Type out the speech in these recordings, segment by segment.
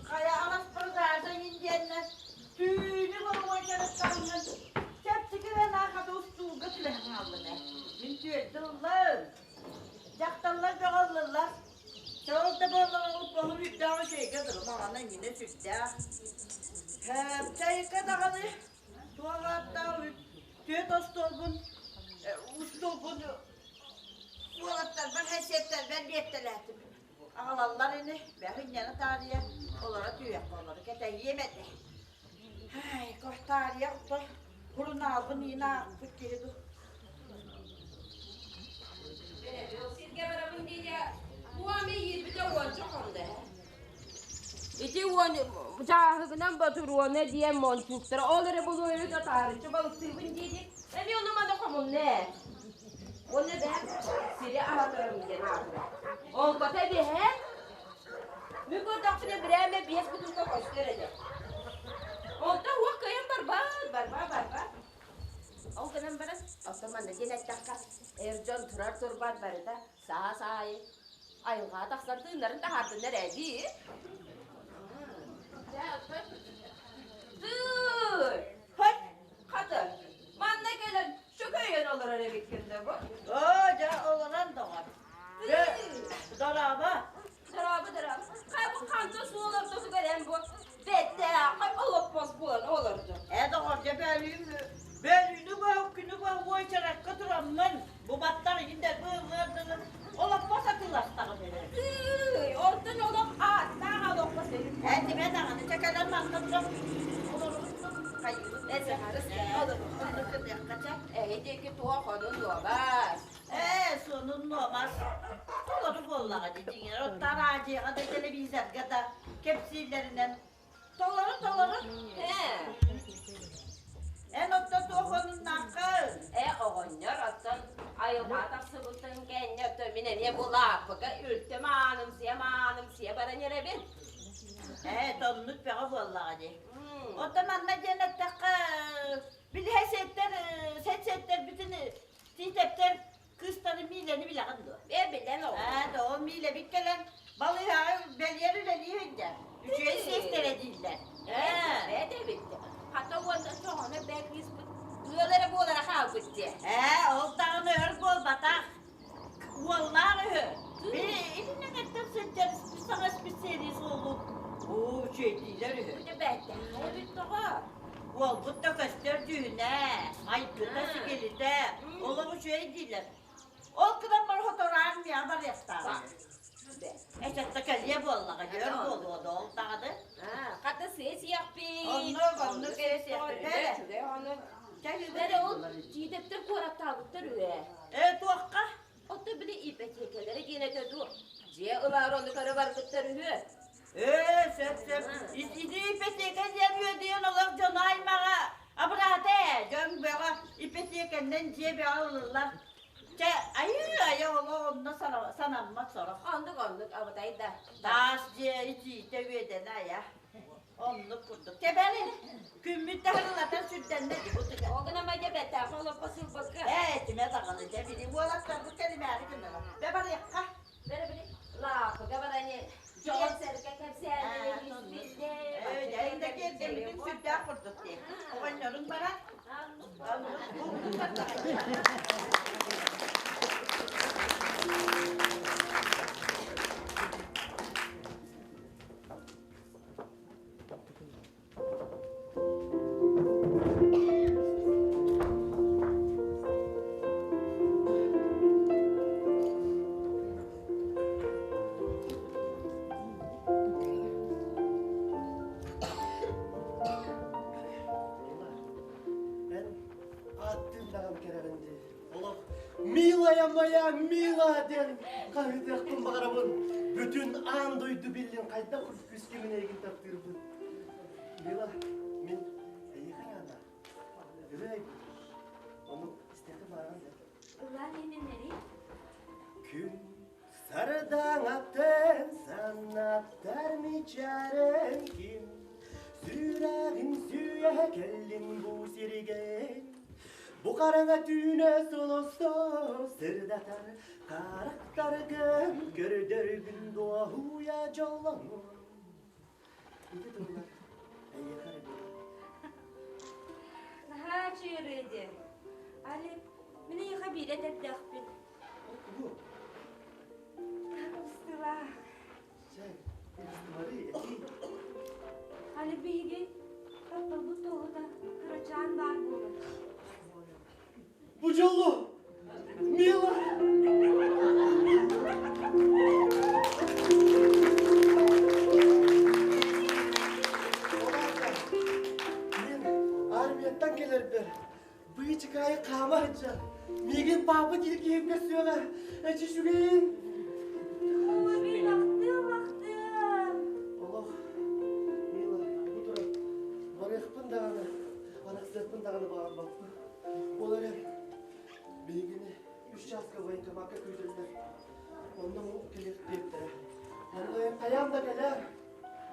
Хайа араспырдаата индиэннэр түүнү боруой дьарыктаҥҥын чэпчэки ыанаахата устуулга түбэһэн хааллым ээ. Мин түөрдэ ыллым. Дьахталлар бөҕө ыллылар. Чоол да буоллаҕа олбоһун үрдээх үчүгэйгэ дылы маҥана иннинэ сүрдээх. Чайка даҕаны туох ааттаах түөрт остуолбун устуулбун уолаттарбар хэсиэттэрбэр биэртэлээтим. Аҕалаллар ини, бэҕинньэни таарыйа, олоро түһүөххэ олору кэтэһиэм этэ. Ай, таарыйа охто сурунаалбын иин аахпыт киһи дуу. Сиргэ барабын диye туом иирбитэ уонча хонда. Ити уон дьааһыгынан ботуруона диэн мончууктара ол эрэ булуойу да таарыччы балыктыыбын диэди эмиэ ону маны хомунна ээ. Уонна бэһэ сири аһатарым диэн аатыра. Онкото эбиһэ Мин көрдөхпүнэ бирээмэ биэс бутулка көстөр этэ. Онтон уох кыайан барбат, барба, барба. Ол гынан баран, оттон манна диэн эттэххэ, эр дьон турар турбат барыта саас аайы айылҕаҕа тахсан тыыннарын таһаардыннар ээ дии. Дьэ, оттон тыый! Хоть Хата, манна кэлэн чөкөйөн олорор эбиккин да бу. Оо, дьэ, олорон доҕор. Дьэ, дорообо. Дорообо, дорообо. Хай бу ханта суол ортотугар эн бу бэттээхэй олоппос буолан олордуҥ. Ээ, доҕор, дьэ бөлүүн бөлүүнү бу күнү бу уочаракка тураммын, бу баттах иһин да быыллыар дылы олоппос атыыластаҕым үһү. Тыый, онтон олох ааттаах олоппос эбит. Ээ, тимэ даҕаны, чэ кэлэн манна туран олорбут хайыыбыт. Эсэхэрис Олорбут оннук гыныахха чэ. Эһи диэки туох онун нуобас. Ээ, сонун нуомас. Толору буоллаҕа дии дьиҥэр. Оттон араадьыйаҕа да, телевизорга да кэпсииллэринэн толору толору. Ээ. Эн оттон туох онуннааххын? Ээ, оҕонньор оттон айылҕа тахсыбытын кэннэ оттон мин эмиэ бу лааппыга үлтүм аанымсыйа маанымсыйа баран эрэбин. Ээ, тоннут бөҕө буоллаҕа дии. Оттон манна диэн эттэххэ, билиһэ сиэттэр, сет сиэттэрбитин Тиитэптэр кыыстарын Миилэни билэҕин дуо? Ээ, билэн оҕо. Аа, тоҕо Миилэбит кэлэн балыыһаҕа бэлиэр үлэлии сылдьар. Үчүгэй сиэстэрэ дииллэр. Ээ, бэт эбит. Хата уонна соҕоно бээ кыыспыт ыал эрэ буолара хаалбыт дии. Ээ, ол даҕаны өр буолбатах. Уоллаах үһү. Били итиннэҥэттэн сылдьар саҥа специалист уолу уу үчүгэйдиилэр үһү. Бүтэ бээттээх эбит тоҕо. Уолбут да көстөр дьүһүнэ, майгыта-сигилитэ олох үчүгэй дииллэр. Ол гынан баран сотору армияҕа барыахтааҕа. Эчэттэ кэлиэ буоллаҕа, өр буолуо да ол даҕаны. Хата сиэсиэхпит. Оннук, оннук сиэсиэхпит. Үчүгэй ону. Бэрэ ол Тиитэптэр куораттаабыттар үһэ. Ээ, туохха? Оттон били ипотекалары диэн этэ дуу, дьиэ ылаары ону көрө барбыттар үһү. Ээ, сөп, сөп. Ити ипотека диэн үөдүйэн олох дьону аймаҕа абыраата ээ. Дьон бөҕө ипотеканнан дьиэ бөҕө ылыллар. Чэ, айыы айа олох онно санаммат сорох. Оннук оннук абытай да. Таас дьиэ итиитэ үөдэнэ айа. Оннук курдук. Кэбэрин, күммүт да хырылатан сүрдэннэ дии бу тыга. Ол гынан майда бэттээхэ олоппо сылбакка. Ээ, этимэ даҕаны, дьэ били уолаттарбыт кэлимээри гыннылар. Бэ барыахха. Бэрэ били лааппыга барани дьон сэргэ кэпсээннэрин истиннэ. Ээ, дьэ инде киэргэммитин сүрдээх курдук дии. Оҕонньорун баран, оннук булгун бардаҕа. Эн ааттыын даҕаны кэрэҕин дии. Олох «Милая моя, мила!» диэн хаһыытыахпын баҕарабын. Бүтүн аан дойду биллин хайдах күүскэ мин эйигин таптыырбын. Мила, мин эйиэхэ эрэ Ырыай Ону истиэххэ бааран да. Ыллаан иһиннэри. Күн сардаҥатын санаттар мичээрин ким Сүрэҕин сүүйэ кэллин бу сиргэ Бу хараҥа түүнэ солосто сырдатар Харахтаргын көрдөргүн дуоһуйа дьоллонуом. Ити тыллар эйиэхэ эрэ буолар. Наһаа үчүгэй диэн. Алик, мин эйиэхэ биирэ этэрдээхпин. Ол тугу? Ыстылаах. Чэ, ыстыбары этий. Алик биһиги тапталбыт туоһута кырачаан баар буолар. Бу дьолу! Мила! Мин армияттан кэлэрбэр быычыкаайы хаама сылдьар. Миигин папа диир киһим көрсүөҕэ. Эчи үчүгэйин! Ой, мин ахтыам, ахтыам. Олох, Мила, бу туран барыахпын даҕаны, арахсыахпын даҕаны баҕарбаппын. Ол эрэн, биһигини үс чааска военкомакка күүтэллэр. Онно муҥ кэлиэх диэбиттэрэ. Онно эн хайаан да кэлээр.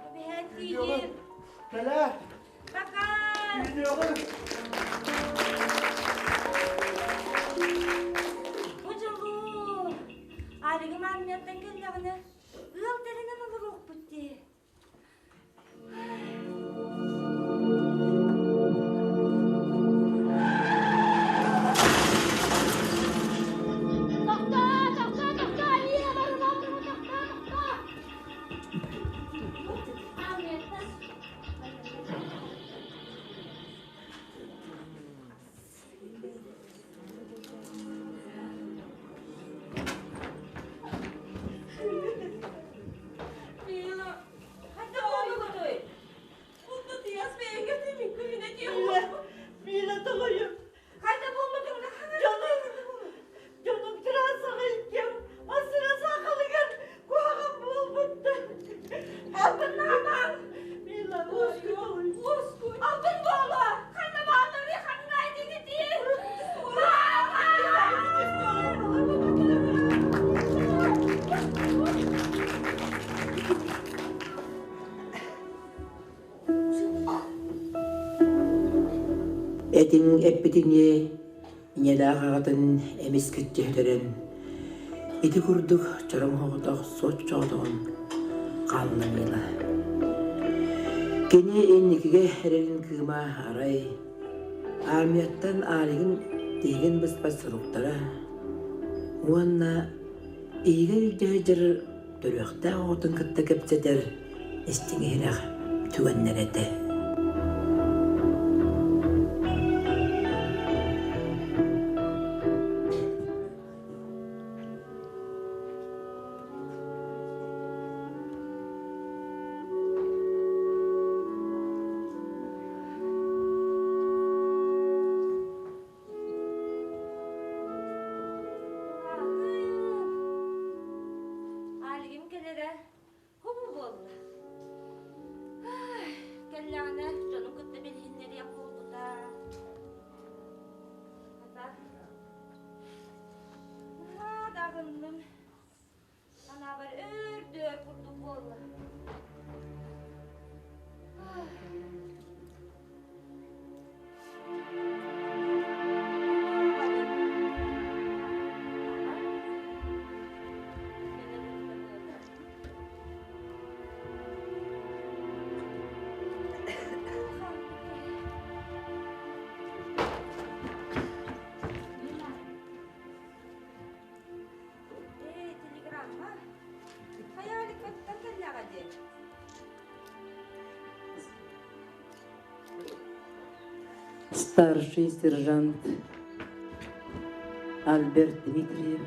Эбэһээт тиийиим. Кэлээр. Пока! Күүтүөҕүм. Бу дьолу Алигым армияттан кэллэҕинэ ыал тэринэн олоруохпут дии. Дьонум трассаҕа иккиэн массыына саахалыгар куһаҕан буолбуттар. Алтын наамаҥ! Мила, уоскуй, уоскуй. Алтын буолуо! Ханна баалларый, ханна этигитий? Этиҥ эппитинии Ийэлээх аҕатын эмискэччи сүтэрэн, ити курдук чороҥ соҕотох суот-чоҕотоҕун хаалла Мила. Кини инникигэ эрэлин кыыма арай армияттан Алигын тиһигин быспат суруктара уонна иһигэр илдьэ сылдьар төрүөхтээх оҕотун кытта кэпсэтэр истиҥ иһирэх түгэннэр этэ. Алигим кэлэрэ Хобу буолла. Кэллэҕинэ дьону кытта билиһиннэриэх буолбута. Хата. Наһаа да аҕынным. Санаабар өр-дөр курдук буолла. Телеграмма. Хайаалыккаттан кэллэҕэ дии. Старший сержант Альберт Дмитриев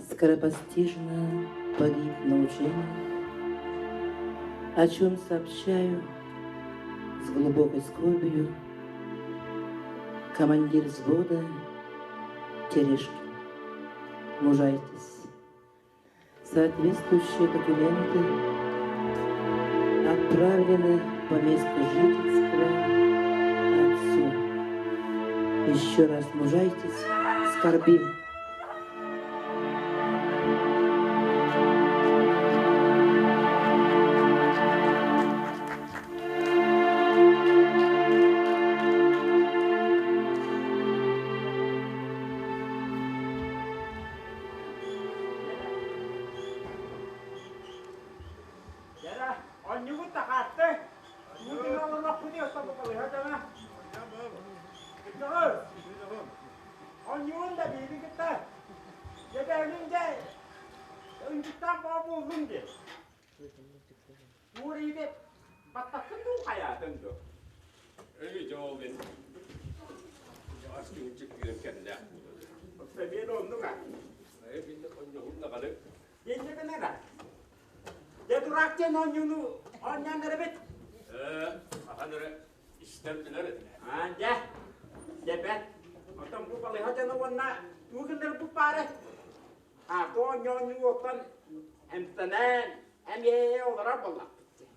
скоропостижно погиб на учениях, о чем сообщаю с глубокой скорбью командир взвода Терешкин. Мужайтесь. Соответствующие документы отправлены по месту жительства отцу. Еще раз мужайтесь, скорбим. Дьэ, оонньуу Онньуун да биири кытта дьэбээнин дьэ ынчыктаах баа буоллун диэ. Уорииде баттаххын дуу хайаатын дуу? Эй, дьол мин ас күнчүк күүрэн кэллээх буолар. Сэбиэн оннук а. Ээ, бинне онньоһун даҕаны. Дэнне гынара. Дьэ дурак диэн оонньууну оонньоон эрэбит. Ээ, хаһан эрэ истэн билэр этим. Аа, дьэ, дьэбэт. Оттон бу балыһа дьоно уонна тугу гыннарбыт баары? А, бу оонньуу оттон эмтэнэн, эмиэ олорор буоллахпыт.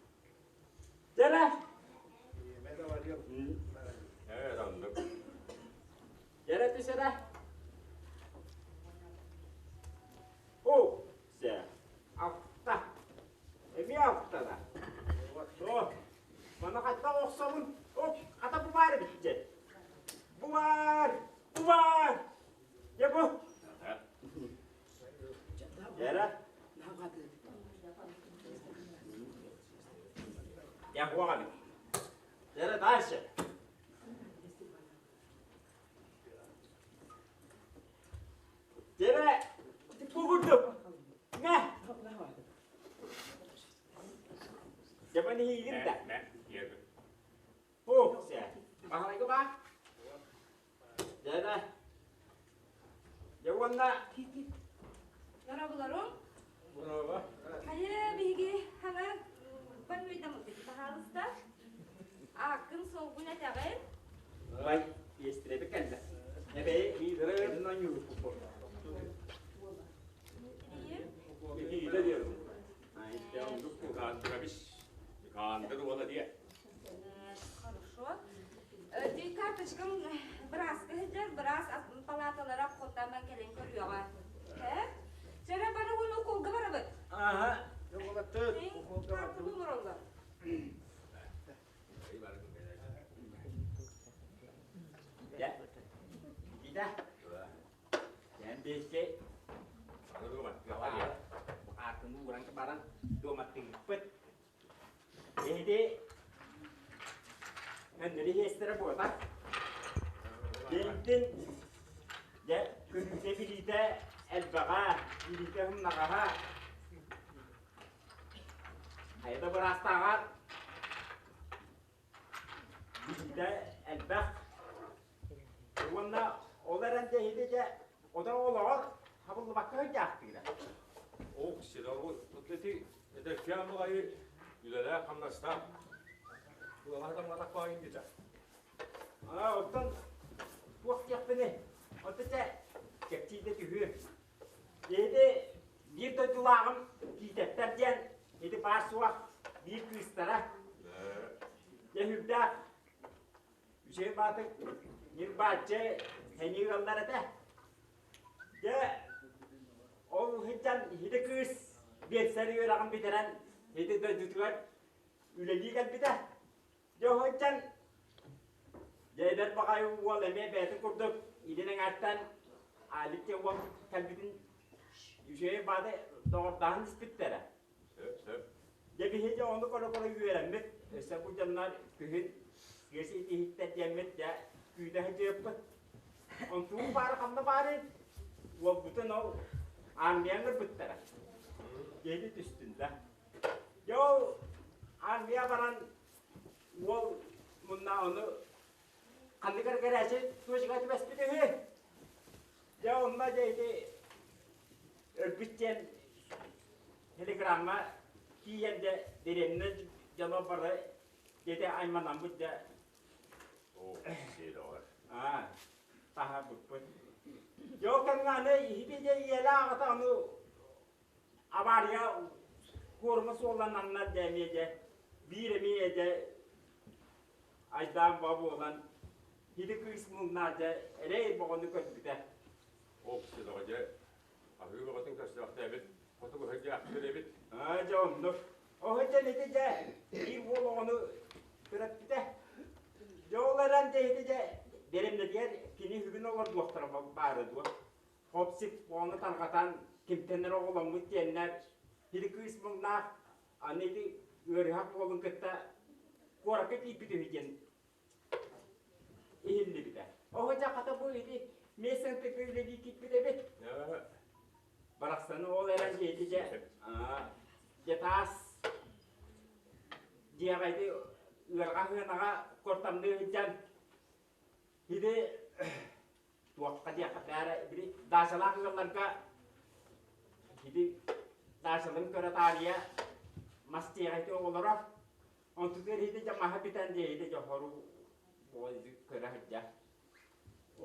Дьэрэ. Ээ, оннук. Дьэрэ түсэрэ. О, сэ, алта. Эмиэ алтана. О, маны хайдах охсобун? О, хата бу баар эбит дьэ. Бу баар, бу баар. Дьэ бу. Дьэрэ. Я хуаҕабит. Дьэрэ дальше. Дьэрэ, бу курдук. Мэ. Дьэ бу иһиигин да. Мэ, иэбэ. О, сэ. Баһылайга баа. Дьэ, дьэ уонна Дорооболорум. Браво. Хайа биһиги хаҥа больнойдаммыт баһаалыста. Ааккын суолгун этэҕин. Бай, иэстирэби кэллэ. Эбэй, миидэрэ наньууруппут. Иһиидэ диэн. Каандырабис. Каандыр уола диэ. Хорошо. Ди карточкам бырааска сылдьар, быраас палаталара хотаман кэлэн көрүөҕэ. Э? Чэрэ бары уну уколга барабыт. Ага. Картылы олороллор. Дьэ. Ида. Дьэн биэске Аатын ууран баран дуоматтыыппыт. Эһиги өннөрү иэстэрэ буолар. Билдин дьэ көрүүтэ билиитэ элбэҕэ, билиитэ ымнаҕаһа. Хайа да быраастааҕар билиитэ элбэх. Уонна ол эрэн дьэ эһиги дьэ отой олоҕор хабыллыбакка сылдьаахтыыра. Ох, сироҕу ити эдэркээн баҕайы үлэлээх-хамнастаах Улахан баайын дитэ. Аа, оттон туох диэхпиний? Оттон чэ, чэпчиитэ түһүө. Ити биир дойдулааҕым Киитэттэр диэн ити баар-суох биир кыыстара. Дьэ сүрдээх үчүгэй баатык ньирбааччы сэниир ыаллар этэ. Дьэ, ол сылдьан ити кыыс биэлсэр үөрэҕин бүтэрэн ити дойдутугар үлэлии кэлбитэ. Дьэ сылдьан дьэ эдэр баҕайы уол эмиэ бэйэтин курдук илин эҥээртэн Алик диэн уол кэлбитин үчүгэй баады доҕордоһон испиттэрэ. Сөп, сөп. Дьэ биһиги ону көрө-көрө үөрэммит, өссө бу дьоннор күһүн сыас итиһиттэр диэммит дьэ күүтэ сылдьыппыт. Онтуу баары ханна баарый? Уолбутун ол армия ыҥырбыттара. Дьиэти түстүн да. Дьэ ол армия баран уол мунна ону ханнык эрэ кэрээчи туочука түбэспит үһү. Дьэ онно дьэ ити өлбүт диэн телеграмма тиийэн дьэ дэриэбинэ дьоно бары дьэ айманаммыт дьэ Оо, сиэдэҕэр. Аа, таһаарбыппыт. Дьэ ол кэмҥэ аны иһити дьэ ийэлээх аҕата ону авария куорума суоллананнар дьэ эмиэ дьэ биир эмиэ дьэ айдаан баа буолан ити кыыс муҥнаах дьэ эрэй боҕону көрбүтэ. Ол сиэдэҕэ дьэ аһыы бөҕөтүн көрсүөхтээбит, хотугу сылдьаахтыыр эбит. Аа дьэ оннук. Оһо дьэ ити дьэ биир уол оҕону төрөппүтэ. Дьэ ол эрэн дьэ ити дьэ бэрэмнэтигэр кини бүгүн олордуохтара баара дуо? Хопсик ону тарҕатан кимтэн эрэ оҕоломмут диэннэр ити кыыс муҥнаах аны ити ыарыһах уолун кытта куоракка киирбит үһү диэн. иһиллибитэ. Оҕо дьэ хата бу ити мессентыкы үлэлии киирбит эбит. Барахсаны ол эрэн ити дьэ дьэ таас дьиэҕэ ити ыарҕа сыанаҕа кортамныы сылдьан ити туохха диэххэ баара били даачалаах ыалларга ити даачаларын көрө таарыйа мас дьиэҕэ ити оҕолоро онтутугар ити дьэ маһа бүтэн дьэ ити дьэ хоруу көрө сылдьар.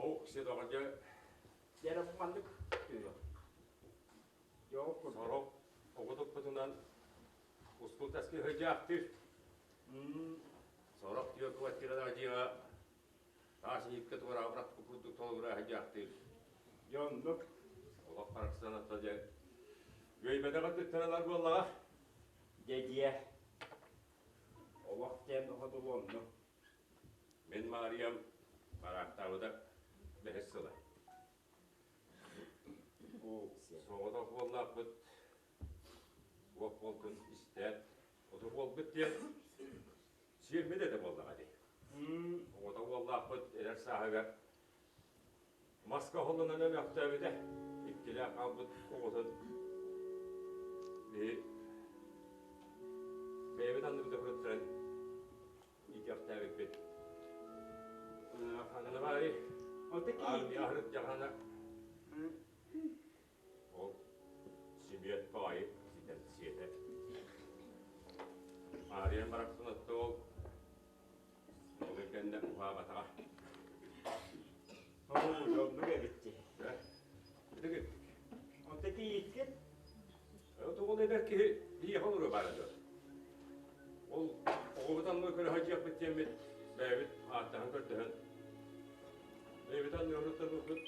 Ол сидэҕэ дьэ Дьэ эрэ бу маннык түһүөх. Дьэ ол курдук. Сорох оҕо туппутунан ускул таскыы сылдьаахтыыр. Сорох түөрт квартиралаах дьиэҕэ таас иһиккэ туораабырах курдук толугура сылдьаахтыыр. Дьэ оннук. Олох харахсан атта дьэ үөйбэтэх өттүттэн ылар буоллаҕа. Дьэ дьиэ. Олох диэн оҕо оннук. Мин Маарыйам бараахтаабыта бэһис сыла. Соҕотох буоллаахпыт, уох буолтун истээт, оту буолбут диэн сиэммит этэ буоллаҕа дии. Оҕото уоллаахпыт эдэр сааһыгар маска оһоллонон өлөөхтөөбүтэ. Иккилээх хаалбыт оҕотун биһи бэйэбит анныбытыгар туттаран иитиэхтээбиппит. Ханна баарый? Армия аһырыт дьаһана. Ол симиэт баҕайы ситэн сиэтэ. Маарыйан барахсан отто ол ол кэннэ уһаабатаҕа. Оо, дьоннук эбит дии. Ити киттик. Онто тиийиккит? Тоҕо эдэр киһи биһиэхэ олоруо баара дуо? Ол оҕобут анныгар көрө сылдьыахпыт диэммит бэйэбит ааттаһан көрдөһөн бэйэбит анныгар туттарбыппыт.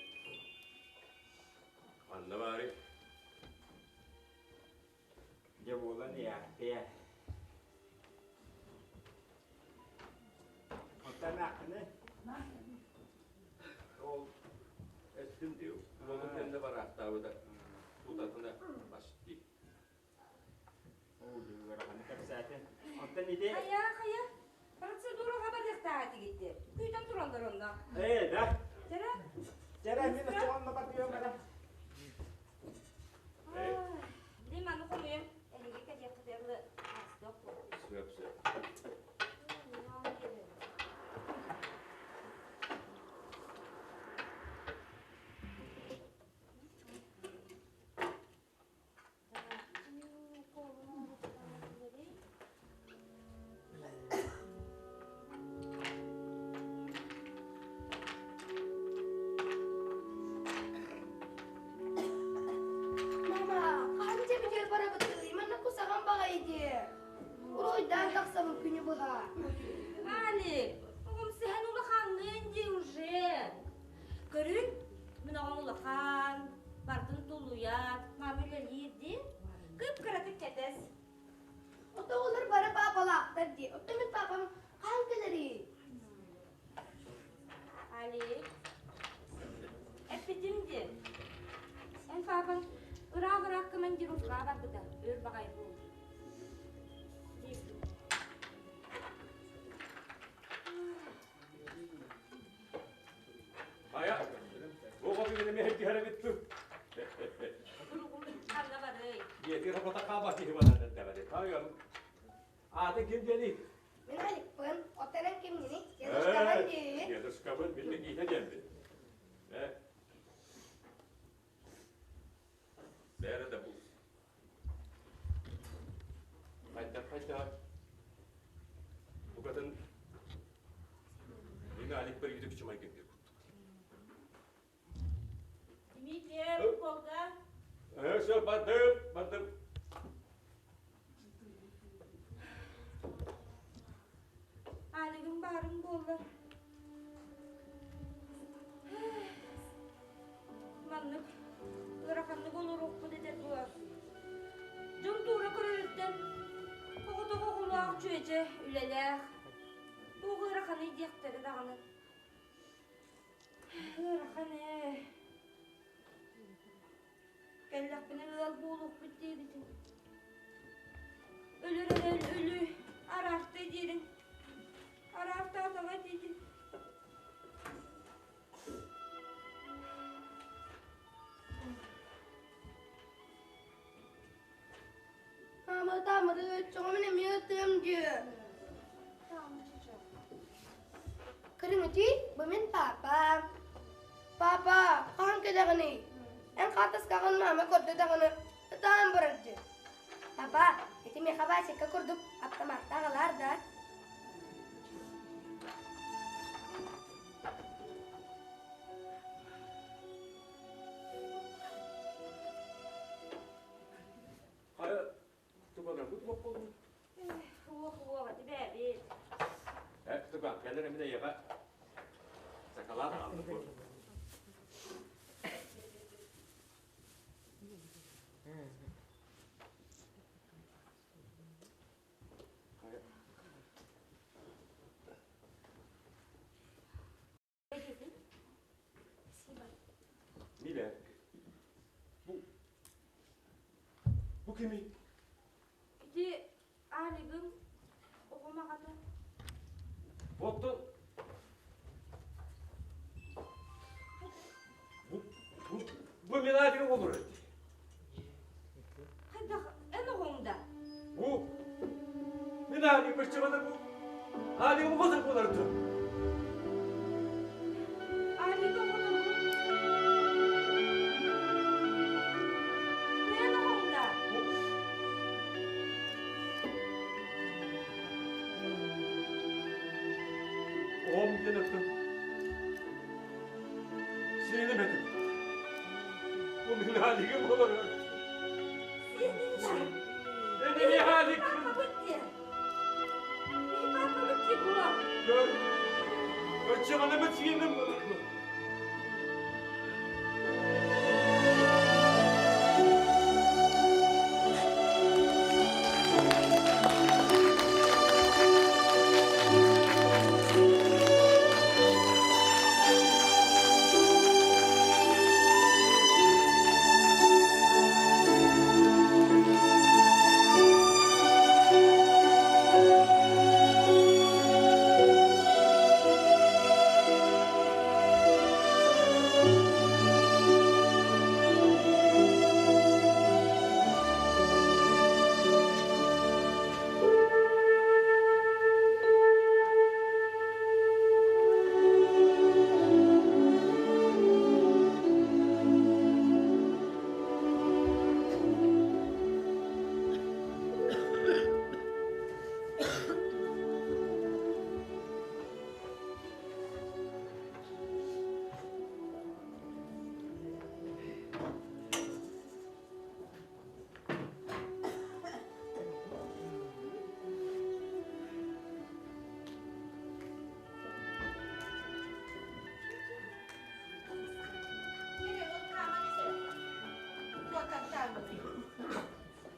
Ханна баарый? Дьэ буолан иһээхтиэ. Оттон ааххыны? Ол эттим дии, уолум кэннэ бараахтаабыта тутатына почти. Оо, ыараханы кэпсээтин. Оттон ити... Хайа, хайа, процедураҕа барыахтаах этигит Күүтэн тураллар онно. Ээ, да. Чэрэ. Чэрэ, мин оччоҕо барыам эрэ. Мин маны хомуйан, эһиги кэлиэххитигэр астыах буолуо. Сөп, сөп. Мама, хаһан дьэбитигэр барабытый? Манна кусаҕан баҕайы дии. Уруһуйдаан тахсабын күнү быһа. Али, оҕом сэһэн улахаҥҥын дии уже. Көрүҥ, мин оҕом улахан, бардын тулуйар, мама үлэлиир дии. Кып-кыратык кэтэс. Ото оҕолор бары паапалаахтар дии. Оттон мин паапам хаһан кэлэрий? Али, эппитим дии. Эн паапаҥ ыраах-ыраах командировкаҕа барбыта, өр баҕайы буолбут. Хайа, оҕо бүгүн эмиэ түһэр эбит дуу? Ханна барый? Дьиэтигэр хопото хаалбат киһи баран эрдэҕэ дии. Тайым. Аата ким диэний? Мин Аликпын, оттон эн кимҥиний? Дедушкабын дии. Дедушкабын, мин Никита диэммин. Э? Бээрэ да бу. Хайдах хайдах букатын мин Аликпар үйдүк чумайгын диир курдук. Дмитрий, Колга. Э, все, бардым, бардым. Алигым баарым буоллар. Маннык ыараханнык олоруохпут этэ дуо? Дьон туура көрөрүттэн оҕотох оҕолоох чүөчэ үлэлээх, туох ыараханый диэхтэрэ даҕаны. Ыарахан ээ. Кэллэхпинэ ыал буолуохпут диэбитим. Өлөр эрэл өлүү араартыы диирин. Араартаатаҕа диэтин. Сатааммытыгар оччоҕо мин эмиэ ытыам диэ. Кырыҥытый, бу мин папам. Папа, хаһан кэлэҕиний? Эн хаартыскаҕын маама көрдө даҕаны ытаан барар дии. Папа, ити миэхэ Васика курдук аптамааттаах ылаар да? Хайа, тубаларбыт уох буоллун? Уох уох, ити бэбит. Э, туга, кэлэр эмин эйэҕэ сакалаат аҕаллым бу. Миле, бу бу кимий? Ити Алигым оҕом аҕата. Оттон бу бу бу мин Алигым олорор дии. Хайдах эн оҕоҥ да? Бу мин Алик баччаҕына бу Алигым оҕото буолар дуо? Алик оҕото бу. Эн оҕоҥ да? Оҕом диэн өттүм. Сиэним этим. Бу мин Алигым олорор. Эми Алик. Gör. Оччоҕуна сиэним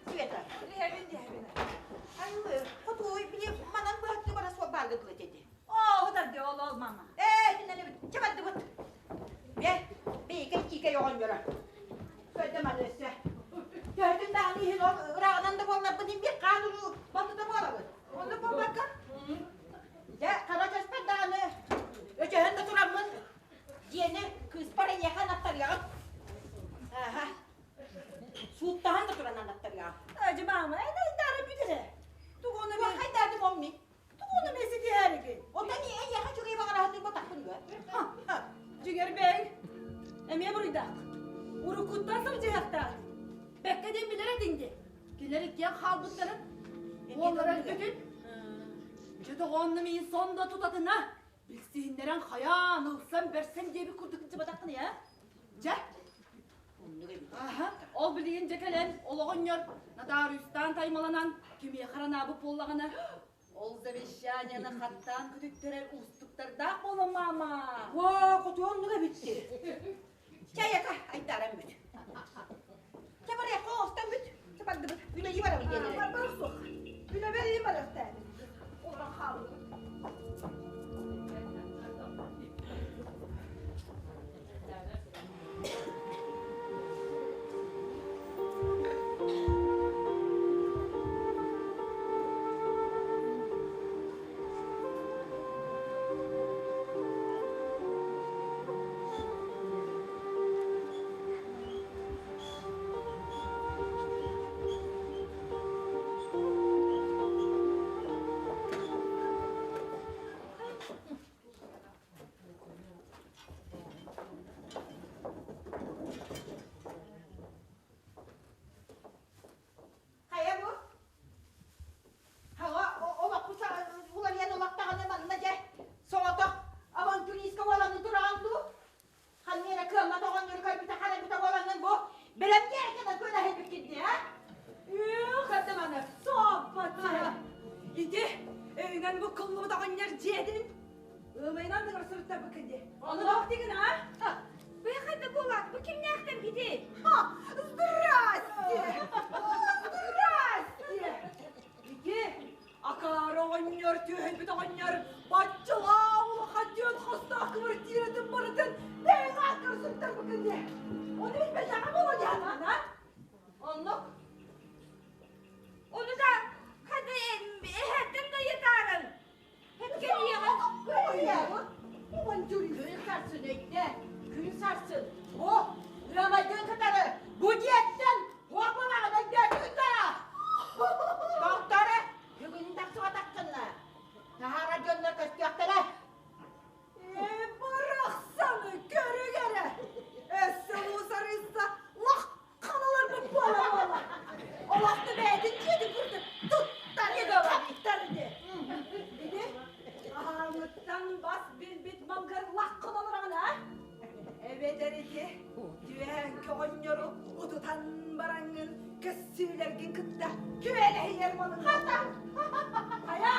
Света. Айылы, хотуй, били манан быһаттыы бара суох баарга дылы этэ. Оо, утарды ол ол мама. Ээ, итиннэн чабардыбыт. Бе, бейкей киикей оҕонньоро. Көрдө маны өссө. Төһөтүн даҕаны иһин ол ырааҕынан да буолларбын имбир хаан уруу балтыта буолабын. Онно буолбакка. Дьэ, хара часпар даҕаны өчөһөн да тураммын дьиэни кыыспар эйиэхэ анаттарыаҕым. Аха. Сууттаһан да туран анаттарыаҕым. Эдьи мама, эн айдаара бүтэрэ. Тугуну мен хайдаардым омми. Тугуну мен ситиһэригин. Оттон эйиэхэ үчүгэй баҕараһатыы ботахпын дуо? Дьиҥэр бэйэҥ эмиэ буруйдаах. Уруккуттан сылдьыһахтаах. Бэккэ диэн билэр этиҥ дии. Кинилэр иккиэн хаалбыттарын, уоллара өлбүтүн. Дьэ доҕооннум иин сон да тутатына билсиһиннэрэн хайаан ылсан бэрсэн диэбит курдук дьыбатаххын ээ. Дьэ. Аха, ол билигин дьэ кэлэн олоҕонньор нотариустаан таймаланан кимиэхэ эрэ анаабыт буоллаҕына ол завещаниены хаттаан көтүттэрэр уустуктардаах буолан маама. Уо, хотуоннук эбитти. Чай ака, айдаран бүт. Чэ барыахха оҥостон бүт. Чэ бардыбыт. Үлэлии барабыт диэн эрэ. Бар суох. Үлэбэр барыахтаабыт. Олорон хааллыбыт. Буккуллубут оҕонньор дьиэтин ыамайынан да көрсүбүттэр дии. Ону туох диигин, а? Быйахайда буолаат, бу кимнээхтэр кити? Здрасте! Здрасте! Ити акаары оҕонньор, түөһэйбит оҕонньор баччалаах улахан диэн хостоох квартиратын барытын бэйэҥ ааккар суруттарбыккын дии. Ону билбэтэҕэ буолуо дии санаан, а? Оннук. Ону да хата эһэттэн да ыйытаарыҥ. Кэлиэҕэ. Күн сарсын өйдө, күн сарсын. О, ыамайгын кытары бу дьиэттэн хуоппалаҕын өйдөөтүҥ да? Тохторо, бүгүн тахсыбатаххына, таһаара дьоннор көстүөхтэрэ. Ээ, барахсаны көрүҥ эрэ! Өссө улуус арыйса лах Ханаларбыт буола-буола. Олохто бэйэтин дьиэтин курдук туттар хаптар ини. Ини аһааҥыттан бас билбит малгар лаххын олороҕун а? Эбэтэр ити түөһэҥки оҕонньору утутан бараҥҥын көссүүлэргин кытта күөлэһийэр малыҥ. Хайа,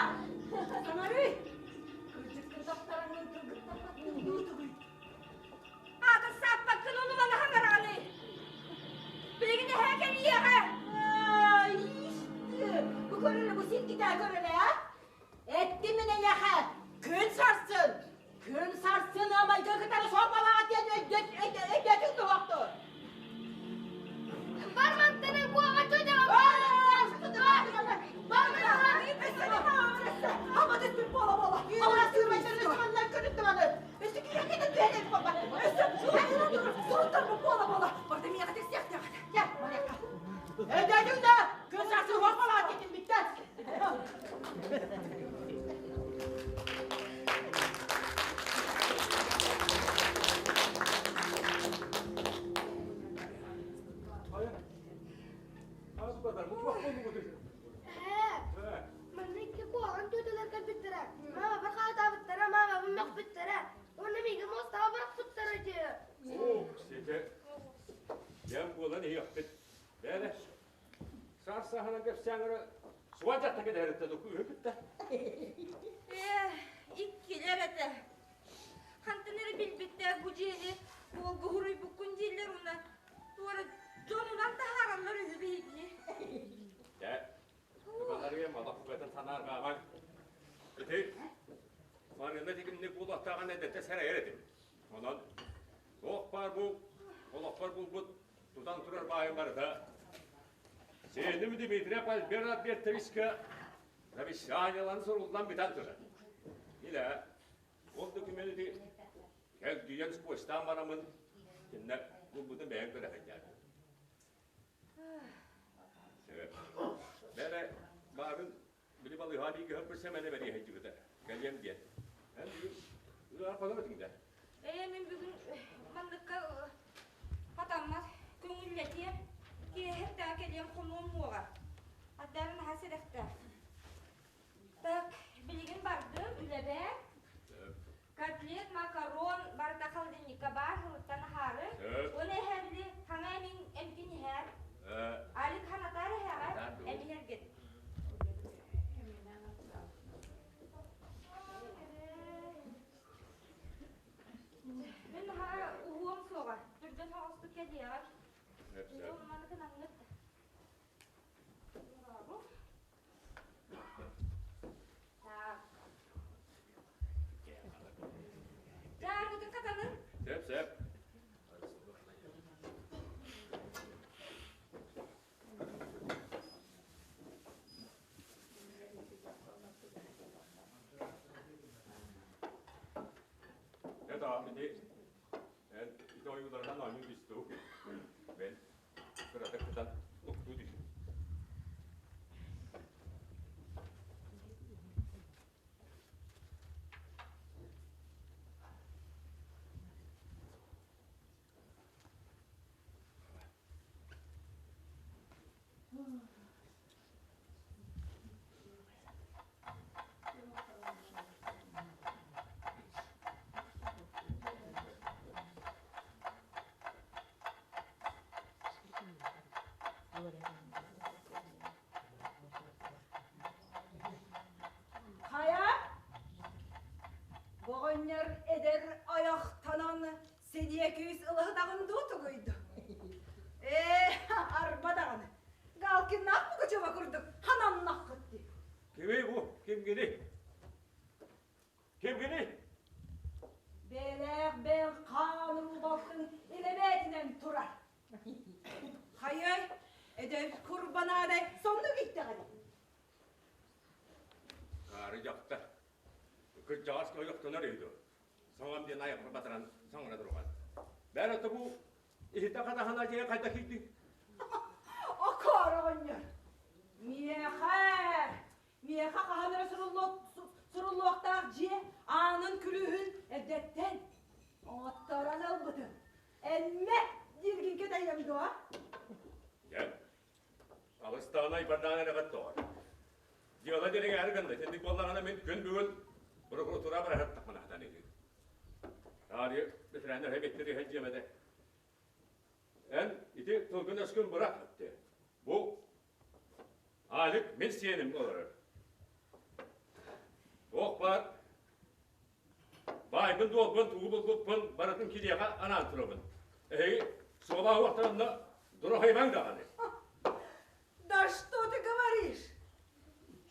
саҥарый. Кырдьыккын таптараҥҥын тылгыттаппаттыҥ дуу тугуй? Аата сааппаккын ону маны хаҥараҕыный? Билигин эһээ кэлиэҕэ. Бу көрөрө, бу сиргитээ көрөрө, а? Эттим мин эйиэхэ, күн сарсын, күн сарсын амайга кытары сорбалаҕа диэн өйдөтүҥ туһахту. Бармантаны куоҕа чөдөҕө Эһээ, манна икки куһаҕан тетялар кэлбиттэрэ. Маамабар хаһыытаабыттара, маамабын мөхпүттэрэ. Уонна миигин муостаҕа бырахпыттара дии. Оо, ситэ. Дьэн буолан иһиэхпит. Бээрэ, саас сааһынан кэпсээн эрэ суон дьахта кэдэһэриттэн укуһу кытта. Ээ, иккилэр этэ. Хантан эрэ билбиттэр бу дьиэни уолга уруйбуккун дииллэр уонна туора дьонунан таһаараллар үһү биһигини. Дьэ, баларыйа малахпытын санаарҕаамаҥ. Ити Марина тигинник буолуохтааҕын эдэртэ сэрэйэр этим. Онон туох баар бу олохпор булбут тутан турар баайым барыта сиэним Дмитрий Альберт Альбертовичка завещаниеларын суруллан бүтэн турар. Илэ Ол документы кэлгийэн сквозьтаан бараммын кинилэр булбутун бэйэҥ көрө сылдьаатын. Бэрэ баарын били балыыһаҕа бииргэ сылдьыбыт сэмэнэ бэрийэ сылдьыбыта. Кэлиэм диэн. Эн бүгүн ыар хонор этиҥ да? Ээ, мин бүгүн манныкка хатаммат көҥүллэтиэм. Киэһэ да кэлиэм хонуом уоҕа. Ардарын наһаа сэрэхтээх. Так, билигин бардым үлэбэр. Котлет, макарон барыта холодильникка баар, һылыттан аһаары. Уонна эһээ били хаҥа эмин эмкин иһээр. Алик ханатаар эһээҕэ эмиһэргит. Мин наһаа уһуом суоҕа. Түргэн соҕустук кэлиэҕэ. Маны кынаммыт. Так. Дьааргытын хатанын. Сөп, сөп. Кимгиний? Кимгиний? Бээлээх бэйэҥ хаанын балтын илэбээтинэн турар. Хайай, эдэр курбанаадай соннук иттэҕин. Аары дьахтар. Кырдьаҕас ойохтонор үһү дуо? Саҥам диэн айахпар батаран саҥара турган. Бээр ото бу иһитэ хатаһына дьиэ хайда киирдиҥ? Окоор оҕонньор. Миэхэ, миэхэ хаһан эрэ суруллуохтаах дьиэ аанын күлүүһүн эрдэттэн оҥотторон ылбытым. Эммэ дииргин кэтэйэм дуо? Дьэ, алыстаҕына айбардаан эрэҕит доҕор. Дьыала дириҥээри гынна. Итинник буоллаҕына мин күн бүгүн прокуратура бараһыттахпына хатан иһи. Таарыйа бэтэрээннэр эбиттэр иһэ дьиэмэтэ. Эн ити тылгын-өскүн бырах этте. Бу Алик мин сиэним олорор. Туох баар Баайбын-дуолбун, тугу булбуппун барытын киниэхэ анаан турабын. Эһиги суолаһыахтарына дураһыйбаҥ даҕаны. Да что ты говоришь?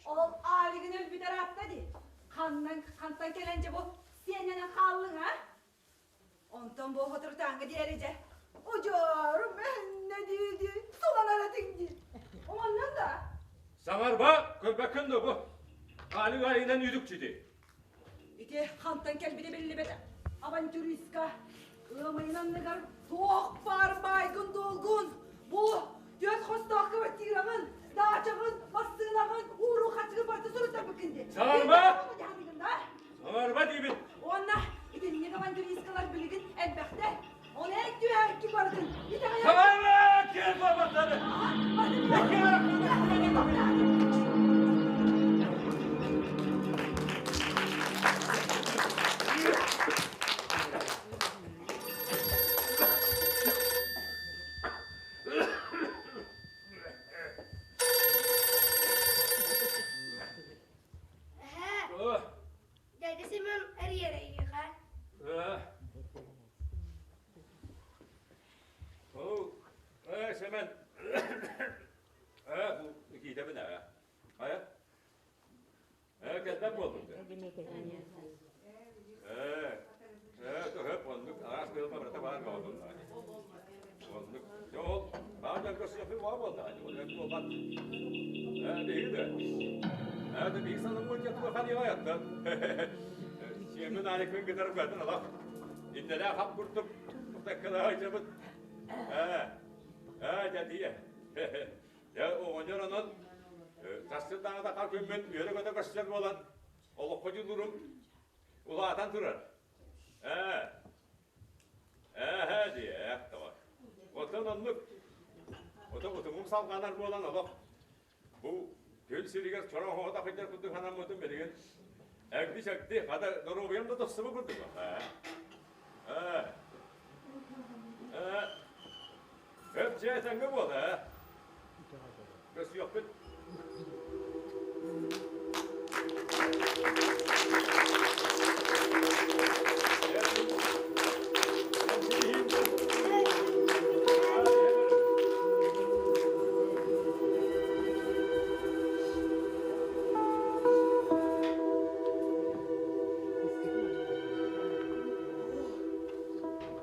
Ол Алигын өлбүт ыраатта дии. Ханнан, хантан кэлэн дьэ бу сиэннэнэн хааллыҥ, а? Онтон бу соторутааҥҥы диэри дьэ, удьуорум эһиннэ дии-дии суланар этиҥ дии. Оннун да? Саҥарба, көрбөккүн да бу. Алик айынан үдүкчү дии. Ити хантан кэлбитэ биллибэт авантюристка ыамайын анныгар туох баар баайгын-дуолгун бу түөрт хостоох квартираҕын, даачаҕын, массыынаҕын, ууруу-хаччыгын барыта суруттарбыккын дии. Саҥарба! Саҥарба диибин! Уонна итинник авантюристкалар билигин элбэхтэр. Ол эн түһээкки барытын итэҕэйэр. Саҥарба! Киэр буолбаттары! Эһээ, дядя Семен эрийэр эйиэхэ. Оо, ээ, Сэмэн, ээ, бу киитэбин ээ. Хайа? Ээ, кэлбэт буоллуҥ да? Ээ, ээ, төһөп оннук араас кыһалҕа барыта баар буоллун Оннук. Дьэ ол баар дьон көрсүөхпүт баар буоллаҕа дии, ол эбит буолбат. Ээ, биһиги да. Ээ, да биһиги санаммыт дьэ туох ханыаҕай аттан. Сиэммин Аликпын кытары бэртэн олох. Иннэлээх хап курдук таккалаһа Ээ, ээ, дьэ тиийэ. Дьэ, оҕонньор онон сарсыардаҥҥа хар күммүн үөрэ-көтө көрсөр буолан, олоххо дьулуурум улаатан турар. Ээ, ээ, дии, ээх тоҕо. Оттон оннук, отон утумум салҕанар буолан олох Бу күн сиригэр чороҥ оҕото сылдьар курдук санаммытым билигин эгди-сэгди, хата доруобуйам да тахсыбыт курдук. Ээ. Ээ. Өп дьэ этэҥҥэ буола ээ. Көрсүөхпүт.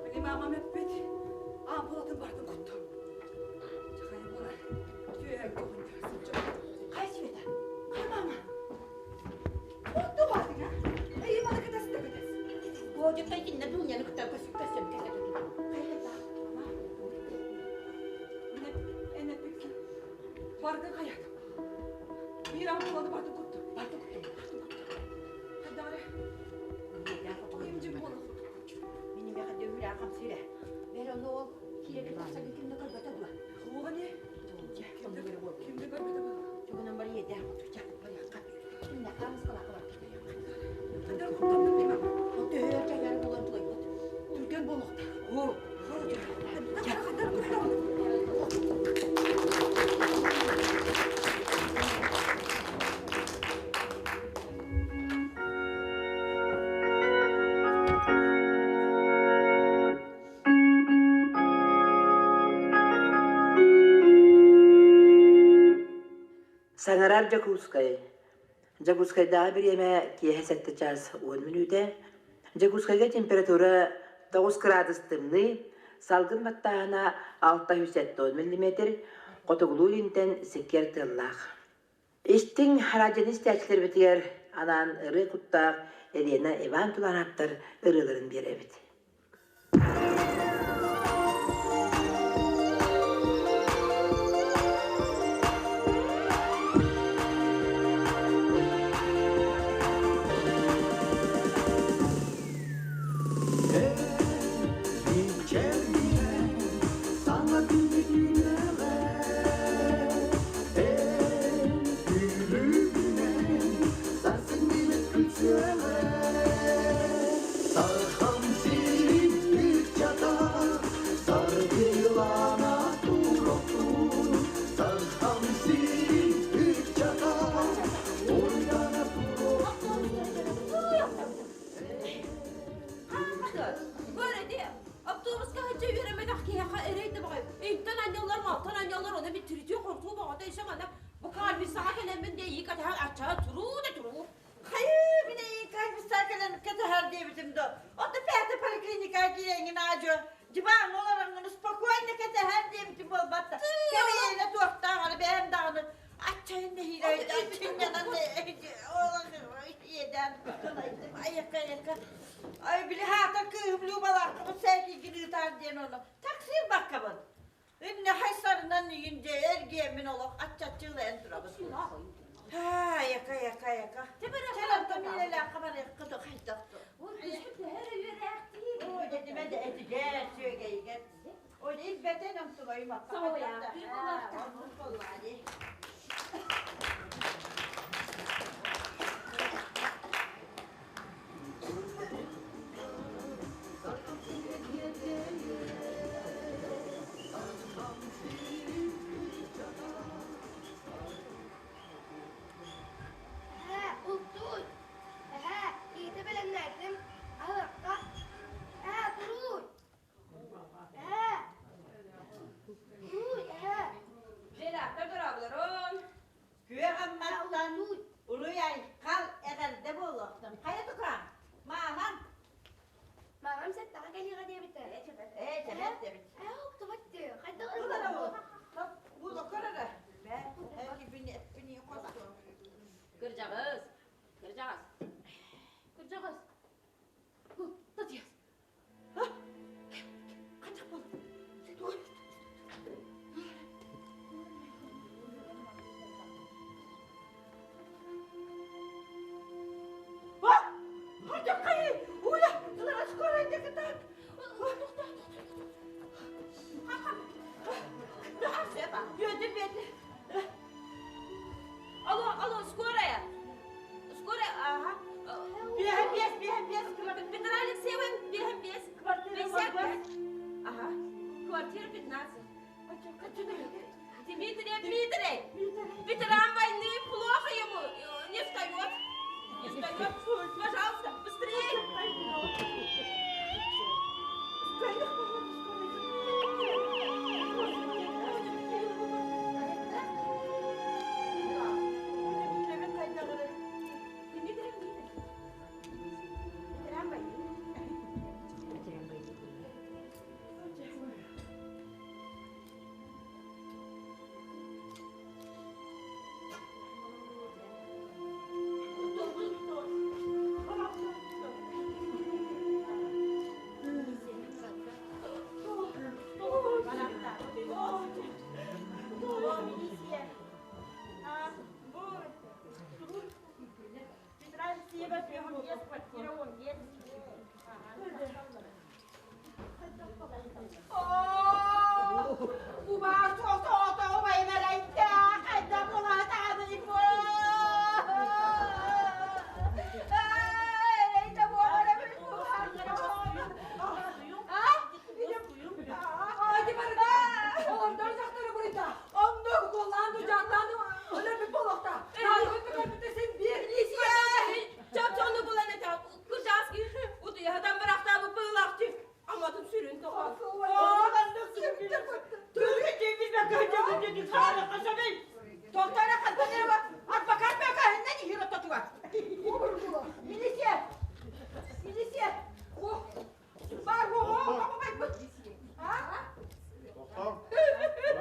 Били маамам эппит, ампулатын бардым куттум. Чахайым буолар, түөһэн көҕүндүрэ сылдьар. Хай Света, хай мама. Кутtu бардың, а? Эйи маны кытаста кытас. Годикка итиннэ Дуняны кытта көсөм кэсэ Эн эппиккин бардын хайат. Биир ампуланы бардын куттум. Бардын куттум. Бардын куттум. Хайдары. Имдим буолу. Мин миэхэ дөһүрэ хамсыра. Бэр ону ол киирэ тахсаргын ким да көрбөтө дуо? Хуоҕа не? Ким да көрбөтө буолла. Чугунан бар иэдээх отуча барыахха. Кимнэ хаамыскалаахха бар Хайдар куттанным димэ. Ол төһө чайгары булан тулайбыт. Түргэн буолуохтаах. Оо. Хайдар куттанным. Саҥарар Дьокуускай. Дьокуускайдааҕы бириэмэ киэһэ сэттэ чаас уон мүнүүтэ. Дьокуускайга температура тоҕус кыраадыс тымныы, салгын баттааһына 670 миллиметр, хотугулуу-илинтэн сиккиэр тыаллаах. Истиҥ радионы истээччилэрбитигэр анаан ырыа куттаах Елена Иван Тулараптар ырыаларын биэрэбит. Саҥа күнү Сархан сирин ыччата саргылана туруохтун Сархан сирин ыччата уйдана туруохтун Автобуска сылдьа үөрэммэтэх киһиэхэ эрэй да баҕайы. Интэн анньаллар, малтан анньаллар, ону мин тиритиэ-хортуу баҕата исэ манна бу кальмиссаҕа кэлэммин дии иик атаһар аччаҕа туруу да туруу. Хайыы, мин эйиин кальмиссаа кэлэн кэтэһэр диэбитим да, оттон пятый поликлиникаҕа киирэҥҥин аадьуо, дьыбааҥҥа олороҥҥун спокойно кэтэһэр диэбитим буолбат да. Кэбиһиэнэ туохтаах аны бэйэм даҕаны аччайын нэһиилэ аччынньанан иэдээн айакка-айакка Ай били хаатар кыыһым Любалаахпын сээкийгин ыытаар диэн ону таксир баккабын. Инне хайсарынан игин дьэ эргиэммин олох аччаччыылайан турабын. Айака, айака, айака. Чэлантан миилэлээххэ барыахха то хайдах то. Оо, дэтимэ да этигэр, сүөгэйигэр. Ол илбэтэн омтубайым аппа. Эһээ, бултууй! Эһээ, иитэ бэлэмнээтим. Аһыахха. Эһээ, турууй! Эһээ! Турууй, эһээ! Дьиэлээхтэр дорооболорун. Күөх амматтан уруй-айхал эҕэрдэ буолуохтун. Хайа тукаам, маамаҥ? Маамам сэттэҕэ кэлиэҕэ диэбитэ. Ээ, чэбэт диэбит. Ээ, уктубат дии. Хайдах Булара бу. Бу докорара. Бэ, эппини эппини хосту. Кырдьаҕас, кырдьаҕас, кырдьаҕас. Татьяс. Хайдах буолла? Алло, алло, скорая! Скорая, ага. Петра Алексеева, 5 Квартира Ага. Квартира 15. Дмитрий, Дмитрий! Ветеран войны, плохо ему, не встает. Не встает. Пожалуйста, быстрее! Дмитрий, Дмитрий. Ветеран войны. Милиция! Милиция! Бар Тоқтоо.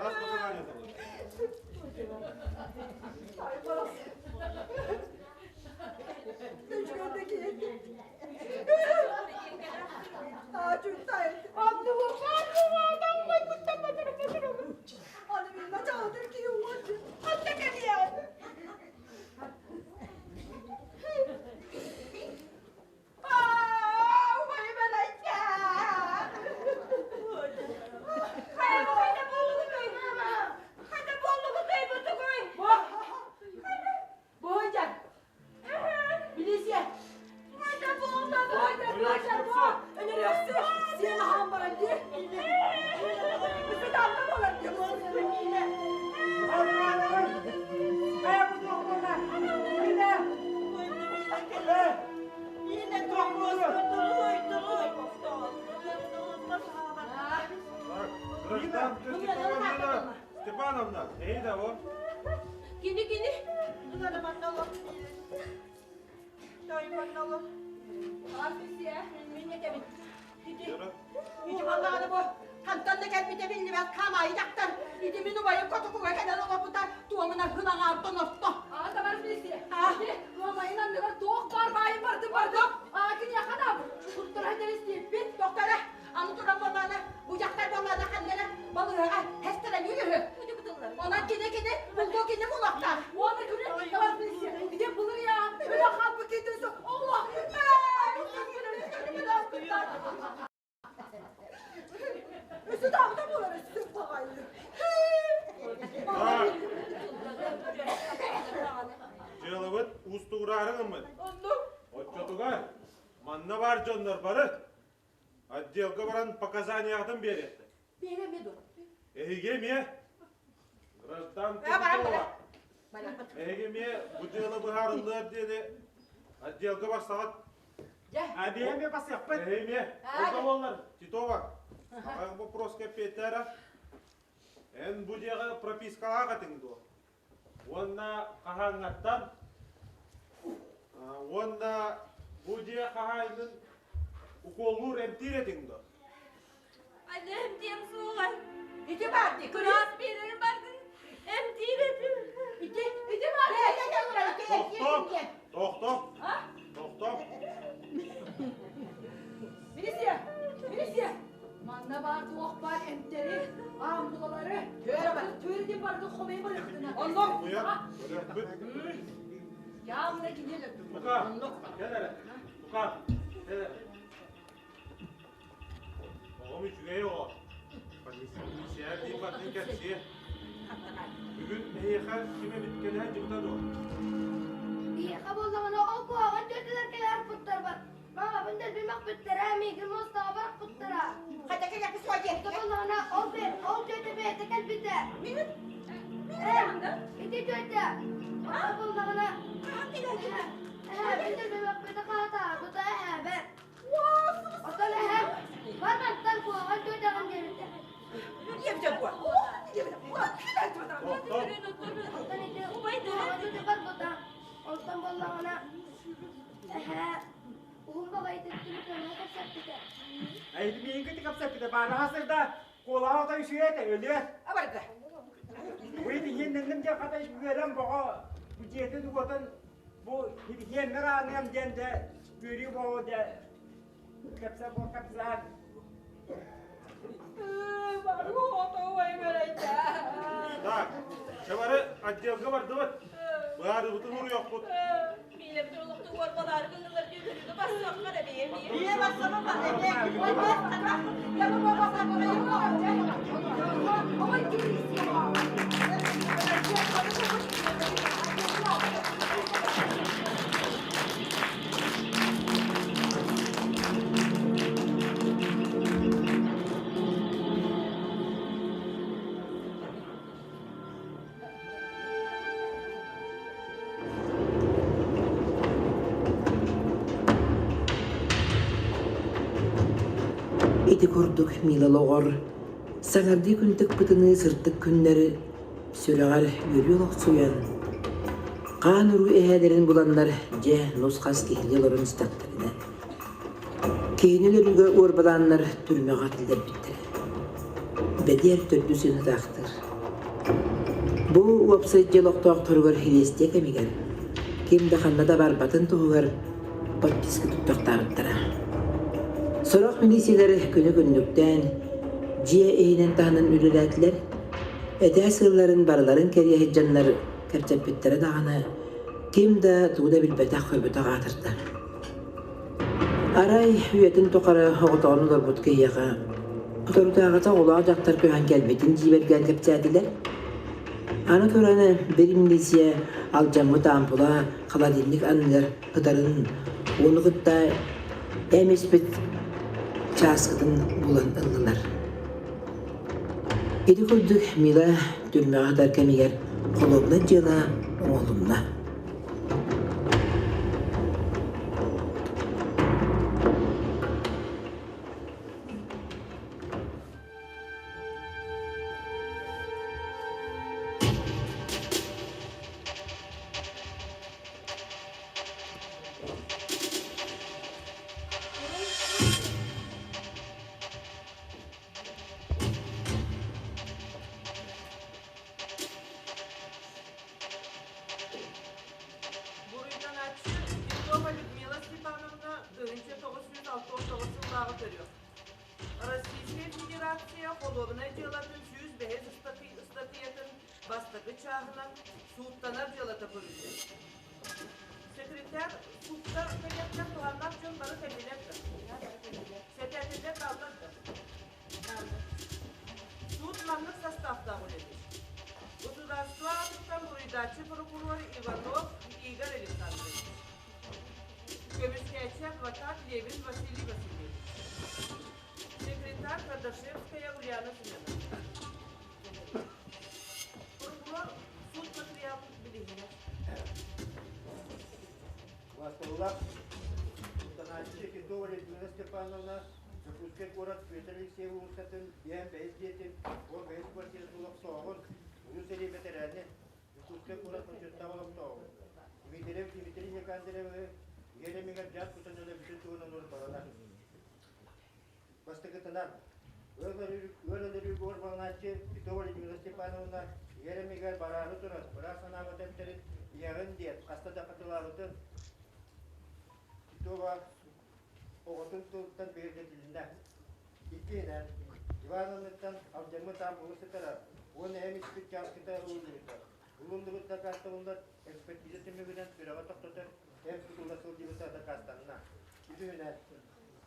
Раз показания Степановна, эй да во. Кини кини. Хантан да кэлбитэ биллибэт хаамаайы дьахтар ити мин убайым котокуга кэлэн олорбута туомунан хынаҥаартан орто. Аа, товарищ милиция. Туомайын анныгар туох баар баайын бардым бардым. Аа, киниэхэ да куртара тэристиэппит. Доктора, аны туран буоллаана, бу дьахтар буоллаана ханнара балыыһаҕа хэстэрэлиир үһү. Онон кини кини булгу кини булуохтаах. Уонна күнү товарищ милиция. Ити былыр я өлө хаалбыт киһитин оҕоло. Өссө даҕаны буолар өссө баҕайы. Дьыалабыт уустугураары гыммыт. Оччотугар манна баар дьоннор бары отделга баран показанияҕытын биэриэхтэр. Биэре дуо? Эһиги эмиэ граждан Титова. Эһиги эмиэ бу дьыала быһаарыллыар диэри отделга барсаҕыт. А биһиэми басыахпыт. Эһиги эмиэ. Ол да буоллар, Титова, аҕай вопроска эппиэттээ Эн бу дьиэҕэ пропискалаах этиҥ дуо? Уонна хаһааҥҥаттан? Уонна бу дьиэ хаһаайынын укуоллуур эмтиир этиҥ дуо? Анем диэм суоҕа. Ити баар дии, Кыраас биэрэрин бардын эмтиир этим. Ити, ити баар Тохтоо! Тохтоо! Тохтоо! Милиция! Милиция! Манна баар туох баар эмтэри, аампулалары, түөрэ диэн барытын хомуйа барыахтына. Онно. Явно кинилэр. Тука, кэл эрэ. Тука, кэл эрэ. Оҕом үчүгэй оҕо. Полиция дии бардын кэпсиэ. Бүгүн эһиэхэ ким эбит кэлэ сылдьыбыта дуо? Биһиэхэ буоллаҕына ол куһаҕан түөтэлэр кэлэр путтарбар. Мамабын дэлби мөхпүттэрэ, миигин муостаҕа бырахпыттара. Хотя кэлэппи суо диэн. Буоллаҕына ол ол түөтэ бэйэтэ кэлбитэ. Минут. Ити түөтэ. Ол буоллаҕына эһээбин дэлби мөхпүтэ хаатаабыта эһээбэр. Оттон эһээм бар мантан куһаҕан түөтэҕин диэбитэ. Оттон ити куһаҕан түөтэ барбыта. Онтон буоллаҕына эһээ уһун баҕайытык телефоҥҥа кэпсэппитэ. Эйдимиин кэпсэппитэ баараха сырда куолаһа отой үчүгэй этэ өлүө. Абарда. Уйт иһиэннэнним диэн хата үөрэн боҕо бу дьиэтин уотун бу иһиэннэр ааныам диэн дэ үөрүү боҕо дэ кэпсэ бо кэпсээн. Так, чабары отделга бардыбыт. Баарыбытын уруйохпут. Миилэбит олохту уорбалаары гыннылар дүүрүгү бассыахха да бэйэ Бие бассама ба Ити курдук Мила олоҕор саҥардыы күн тыкпытыныы сырдык күннэри сүрэҕэр үөрүү олохсуйан. Хаан уруу эһээлэрин буланнар дьэ нус-хас киһини олорон истэхтэринэ, киһини өлөрүүгэ уорбалааннар түрмэҕэ киллэрбиттэрэ. Бэдиэр төрдүс ыһытаахтар. Бу уопсай дьиэ олохтоохторугар силиэстийэ кэмигэр ким да ханна да барбатын туһугар подписка туттартаабыттара. Сорох милициялэр күнү-күннүктээн дьиэ иһинэн-таһынан үлэлээтилэр, этээс ыалларын барыларын кэрийэ сылдьаннар кэпсэппиттэрэ даҕаны, ким да тугу да билбэтэх-көрбөтөх аатырда. Арай үйэтин тухары оҕотоҕун олорбут киһиэхэ соторутааҕыта оҕолоох дьахтар көһөн кэлбитин дьиибэргээн кэпсээтилэр. Аны туран бир милиция алдьаммыт ампула холодильник анныгар ытарын уону кытта эм испит чааскытын булан ыллылар. Ити курдук Мила түрмэҕэ сытар кэмигэр холуобунай дьыала оҥоһулунна. Буруйданааччы Титова Людмила Степановна 1969 сыллааҕы төрүөх. Российскай Федерация холуобунай дьыалатын 105 ыстатыйатын бастакы чааһынан сууттанар дьыалата көрүллэр. Секретарь суукка кэлиэхтэн туһаннаах дьон бары кэллилэр да? Сэтээтиллэр бааллар да? Суут маннык састааптаах үлэлиир. Государство аатыттан буруйдааччы прокурор Иванов Игорь Александрович. Көмүскээччи адвокат Левин Василий Васильевич. Секретарь Кардашевская Ульяна Семеновна. Прокурор суут материалын билиһинэр. Бастыллар Султаначчы Титова Людмила Степановна Дьокуускай куорат Петр Алексеев уулуссатын биэһэн бэһис дьиэтин уон бэһис квартиратын олохтооҕун, Улуу сэрии бэтэрээнин, Дьокуускай куорат бочуоттаах олохтооҕун Дмитриев Дмитрий Никандровиһы иэрэмигэр дьаат кутан өлөрбүтүн туһунан уорбаланар. Бастакытынан, ыал өлөрүүгэ уорбаланааччы Титова Людмила Степановна иэрэмигэр бараары туран, быраас санаабыт эмтэрин иһэҕин диэн хаста да хатылаабытын Титова оҕотун тылыттан бигэргэтилиннэ. Иккиһинэн, Ивановнаттан алдьаммыт ампулы сытара уонна эм испит чааскыта ылыллыбыта. Ылыллыбыт дакаастабыллар экспертиза түмүгүнэн сүрэҕи тохтотор эм кутулла сылдьыбыта дакаастанна. Үсүһүнэн,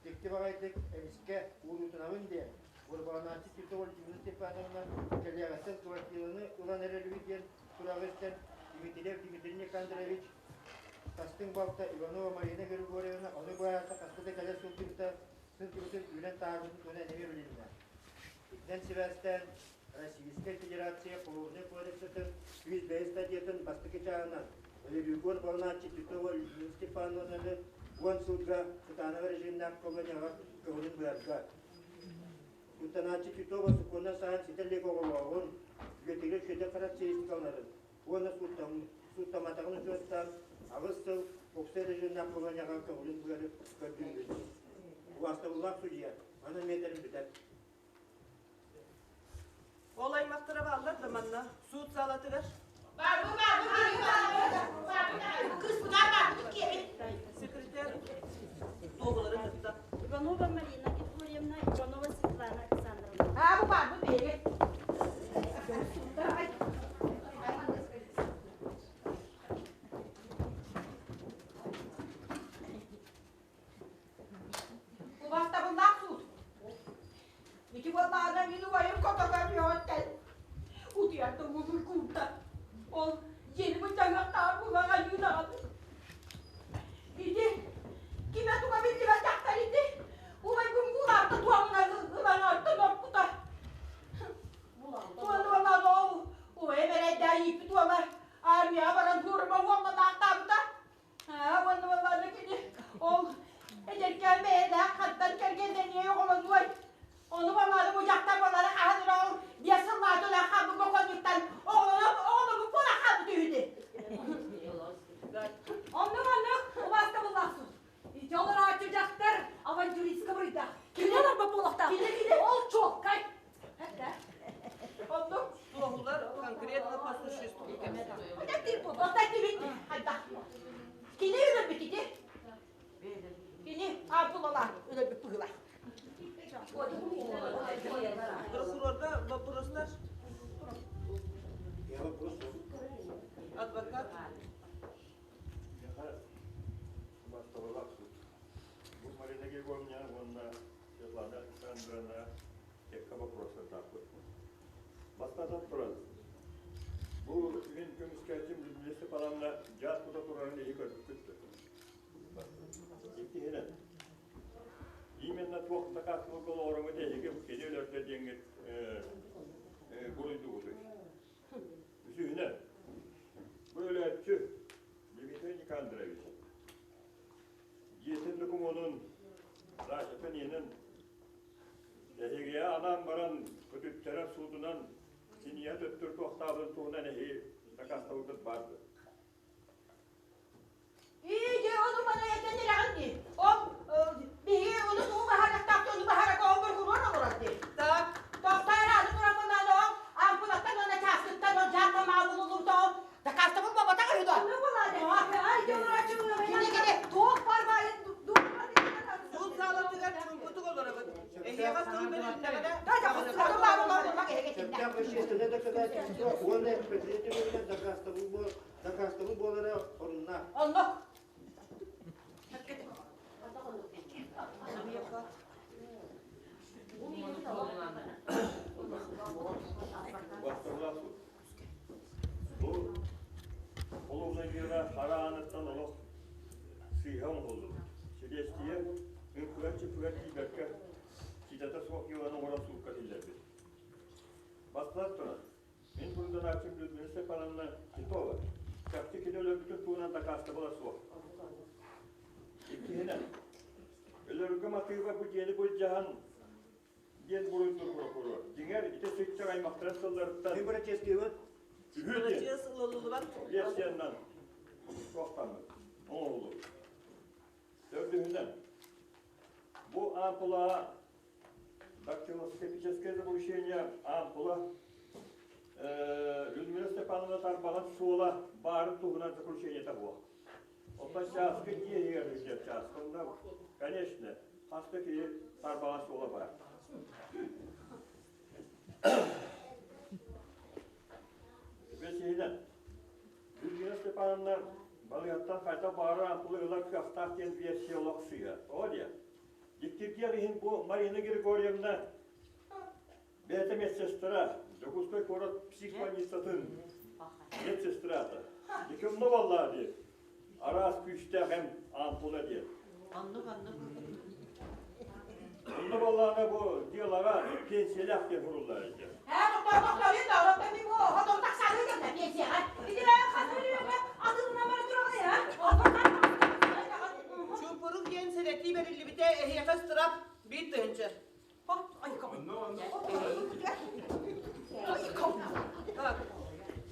дьикти баҕайытык эмискэ уурутунабын диэн, уорбаланааччы Титова Людмила Степановна кэлиэҕиттэн квартираны ылан эрэр үһү диэн сураҕы истэн Дмитриев Дмитрий Никандрович Тастыҥ балта Иванова Марина Григорьевна ону быһаарса хаста да кэлэ сылдьыбыта, сылдьыбытын үүнэн таһаарбытын туһунан эмиэ билиннэ. Итинэн сибээстээн Российскай Федерация Холуобунай кодексатын 105 статьятын бастакы чааһынан өлөрүүгэ уорбаланааччы Титова Людмила Степановнаны 10 сылга кытаанах режимнээх колонияҕа көҥүлүн быһарга. Сууттанааччы Титова сокуоннай сааһын ситэ илик оҕолооҕун, үйэтигэр үчүгэйдик характеристикаланарын уонна сууттамматаҕын учуоттаан аҕыс сыл уопсай режимнээх колонияҕа көҥүлүн быары көрдүүбүт. Убаастабыллаах судьуйа, аны миэтэрин бүтэр. Ол аймахтара бааллар да манна суут саалатыгар? Секретарь туобаларын кытта. Иванова Марина Григорьевна, Иванова Светлана Александровна. А, бу баар, бу бэйэ. Убастабыллаах суут. Ити буоллаҕына мин убайым котока үөҕүттэн утуйар да уубун куурда. Ол дьиэни быттаҥыахтааҕар булан айыынаҕа. Александровна кэккэ боппуруостардаахпыт. Бастатан туран, бу мин көмүскээччим Людмила Степановна дьаат кута турарын эһи көрбүккүт дуо? Иккиһинэн, именно туох дакаастабылга олоҕуруҥҥут эһиги кини өлөрдө диэҥҥит буруйдугутуй? Үсүһүнэн, бу өлөөччү Дмитрий Никандрович дьиэтин докумуонун дачатын иэнин эһигиэ анаан баран көтүттэрэр суутунан синийэ төттөр туохтаабын туһунан эһиги дакаастабылгыт баар дуо? Ии, ону маны этэн эрэҕин дии. Ол биһиги ону тугу баһарыахтаах ону баһарага ол боргуруон олорор дии. Так. Тохтоор аны тураммынан ол ампулаттан уонна чааскыттан ол дьааттамаа булуллубута ол дакаастабыл буолбатах үһү дуо? Кини кини туох бар баайын Суут саалатыгар чуумпутук олоробут. Эһиэхэ тыл бэрилиннэҕинэ, Сөптөөх вещественное доказательство уонна экспертиза түмүгүнэн дакаастабыл дакаастабыл буолара оруннаах. Оннук. Бастыҥлаах суут. Бу холуобунай дьыала хара ааныттан олох сыыһа оҥоһуллубут. Силиэстийэ үҥкүгэр-чыппыгар тиийбэккэ, ситэтэ суох дьыаланы оҥорон суукка киллэрбит. Бастатан туран, Мин буруйданааччым Людмила Степановна Титова чахчы кини өлөрбүтүн туһунан дакаастабыла суох. Иккиһинэн, өлөргө матыыба бу дьиэни былдьаһан диэн буруйдуур прокурор. Дьиҥэр, ити сыччах аймахтарын сылларыттан Мин бырачыастыыбын. үһү диэн Бырачыас ылыллыбат. версиянан туохтаммыт, оҥоһуллубут. Төрдүһүнэн, бу ампула дактилоскопическое заключение ампула Людмила Степановна тарбаҕын суола баарын туһунан заключениета суох. Онтон чааскы дьиэ иһигэр сылдьар чааскы. Онно, конечно, хас да киһи тарбаҕын суола баар. Бэсиһинэн, Людмила Степановна балыыһаттан хайдах баҕарар ампулы ылар кыахтаах диэн версия олох сыыһа. Тоҕо диэн? Дьиктиргиэх иһин бу Марина Григорьевна бэйэтэ медсестра, Дьокуускай куорат психбольницатын медсестрата. Дикимно буоллаа дии. Араас күүстээх эм ампула диэн. Оннук, оннук. Онно буоллаҕына бу дьыалаҕа пенсиялаах диэн суруллар этэ. Ээ, тохтоо, тохтоо, диэн да, мен бу хотон тахсаары кэллэ пенсияҕа. Ити бэйэм хас өлүөккэ атынына бара тураҕын, а? Чуумпурук диэн сэрэтии бэриллибитэ эһиэхэ ыстыраап 1000.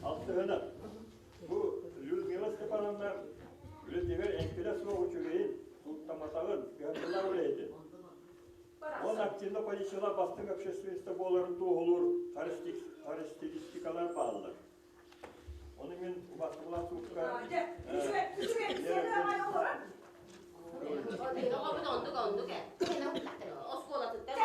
Алтыһынан, бу Людмила Степановна үлэтигэр эҥкилэ суох үчүгэйин, сууттамматаҕын, кыһамньылаах үлэһитин. Он активно полициялар бастыҥ общественница буоларын туоһулуур характеристикалар бааллар. Ону мин убастыбылаах суукка Оҕобут оннук оннук ээ. Оскуолатыттан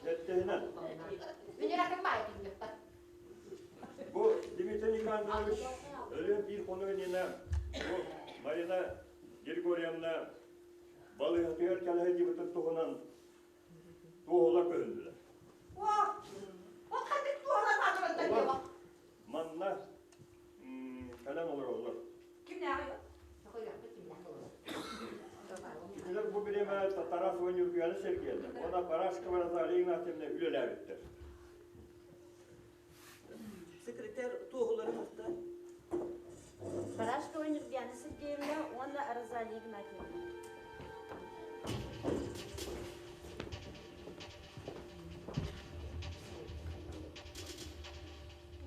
Сэттиһинэн. Бу Дмитрий Никандрович өлүөн биир хонук иннинэ бу Марина Григорьевна балыыһатыгар кэлэ сылдьыбытын туһунан туоһулар көһүннүлэр. Олор манна кэлэн олороллор. Кинилэр бу бириэмэ Тарас Ньургуяны сэргиэллэр уонна Парашкова Розалия Игнатьевна үлэлээбиттэр. Секретарь туоһуларын устар. Барашкова Нюргуяна Сергеевна уонна Розалия Игнатьевна.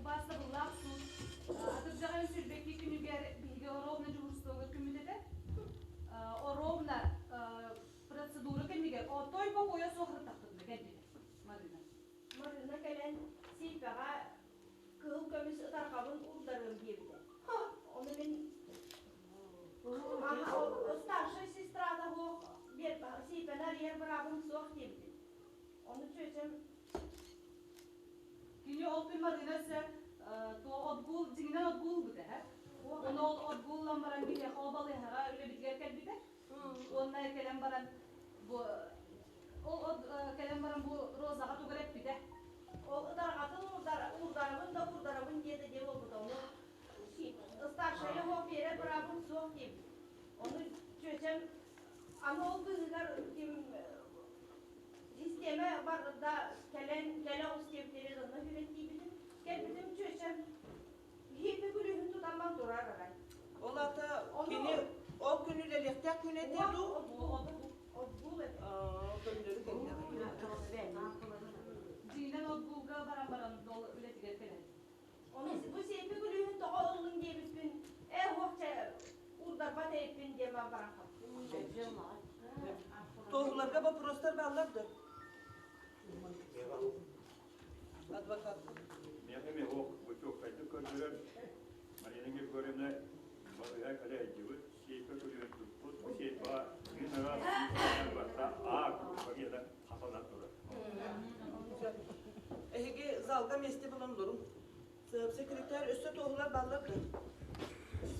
Убаастабыллаах суут атырдьаҕын сүүрбэкки күнүгэр биһиги оруобуна дьуһурствоҕа көмүтэтэ. Оруобуна процедура кэмигэр отой бокуойа суох ырыттахпытына кэлбитэ Марина. Марина кэлэн Сиипэҕэ кыһыл көмүс ытарҕабын уурдарыам диэбитэ. Ону мин старшай сестрата суох Сиипэни арыйар быраабым суох диэбитим. Ону чүөчэм Кини Кини ол күн Марина өссө туох отгуул, дьиҥинэн отгуул ылбыта эһэ. Ону ол отгууллан баран биһиэхэ ол балыыһаҕа үлэбитигэр кэлбитэ. Уонна кэлэн баран бу ол кэлэн баран бу Розаҕа тугу эрэ эппитэ. Ол ытарҕатын уурдарабын да уурдарабын диэтэ диэ буолбута. Ону старшайа суох биэрэр быраабым суох диэбит. Ону чүөчэм аны ол быыһыгар ким систиэмэ барда кэлэн кэлэ оҕус диэбиттэрэ онно сүүрэн тиийбитим. Кэлбитим чүөчэм биһиэхэ күлүүһүн тутамман турар арай. Ол аата кини ол күн үлэлиэхтээх күн этэ дуу? Отгул этэ. Көннөрү кэллэҕэ. Дьиҥинэн отгулга баран баран ол үлэтигэр кэлэр. Ону бу сиэпи күлүүһүн тоҕо ыллыҥ диэбиппин, ээ уох чэ уурдарбат эбиппин диэн баран хаптым. Туоһуларга вопростар бааллар да? Адвокат. Миэхэ эмиэ суох бочуоккайдык көрдөрөр Марина Григорьевна балыыһа кэлэ сылдьыбыт, сиэйпэ күлүүһүн туппут, бу сиэйпэҕэ мин араас барыта А группа хатанан турар. Эһиги залга миэстэ булан олоруҥ. Секретарь өссө туоһулар бааллар да?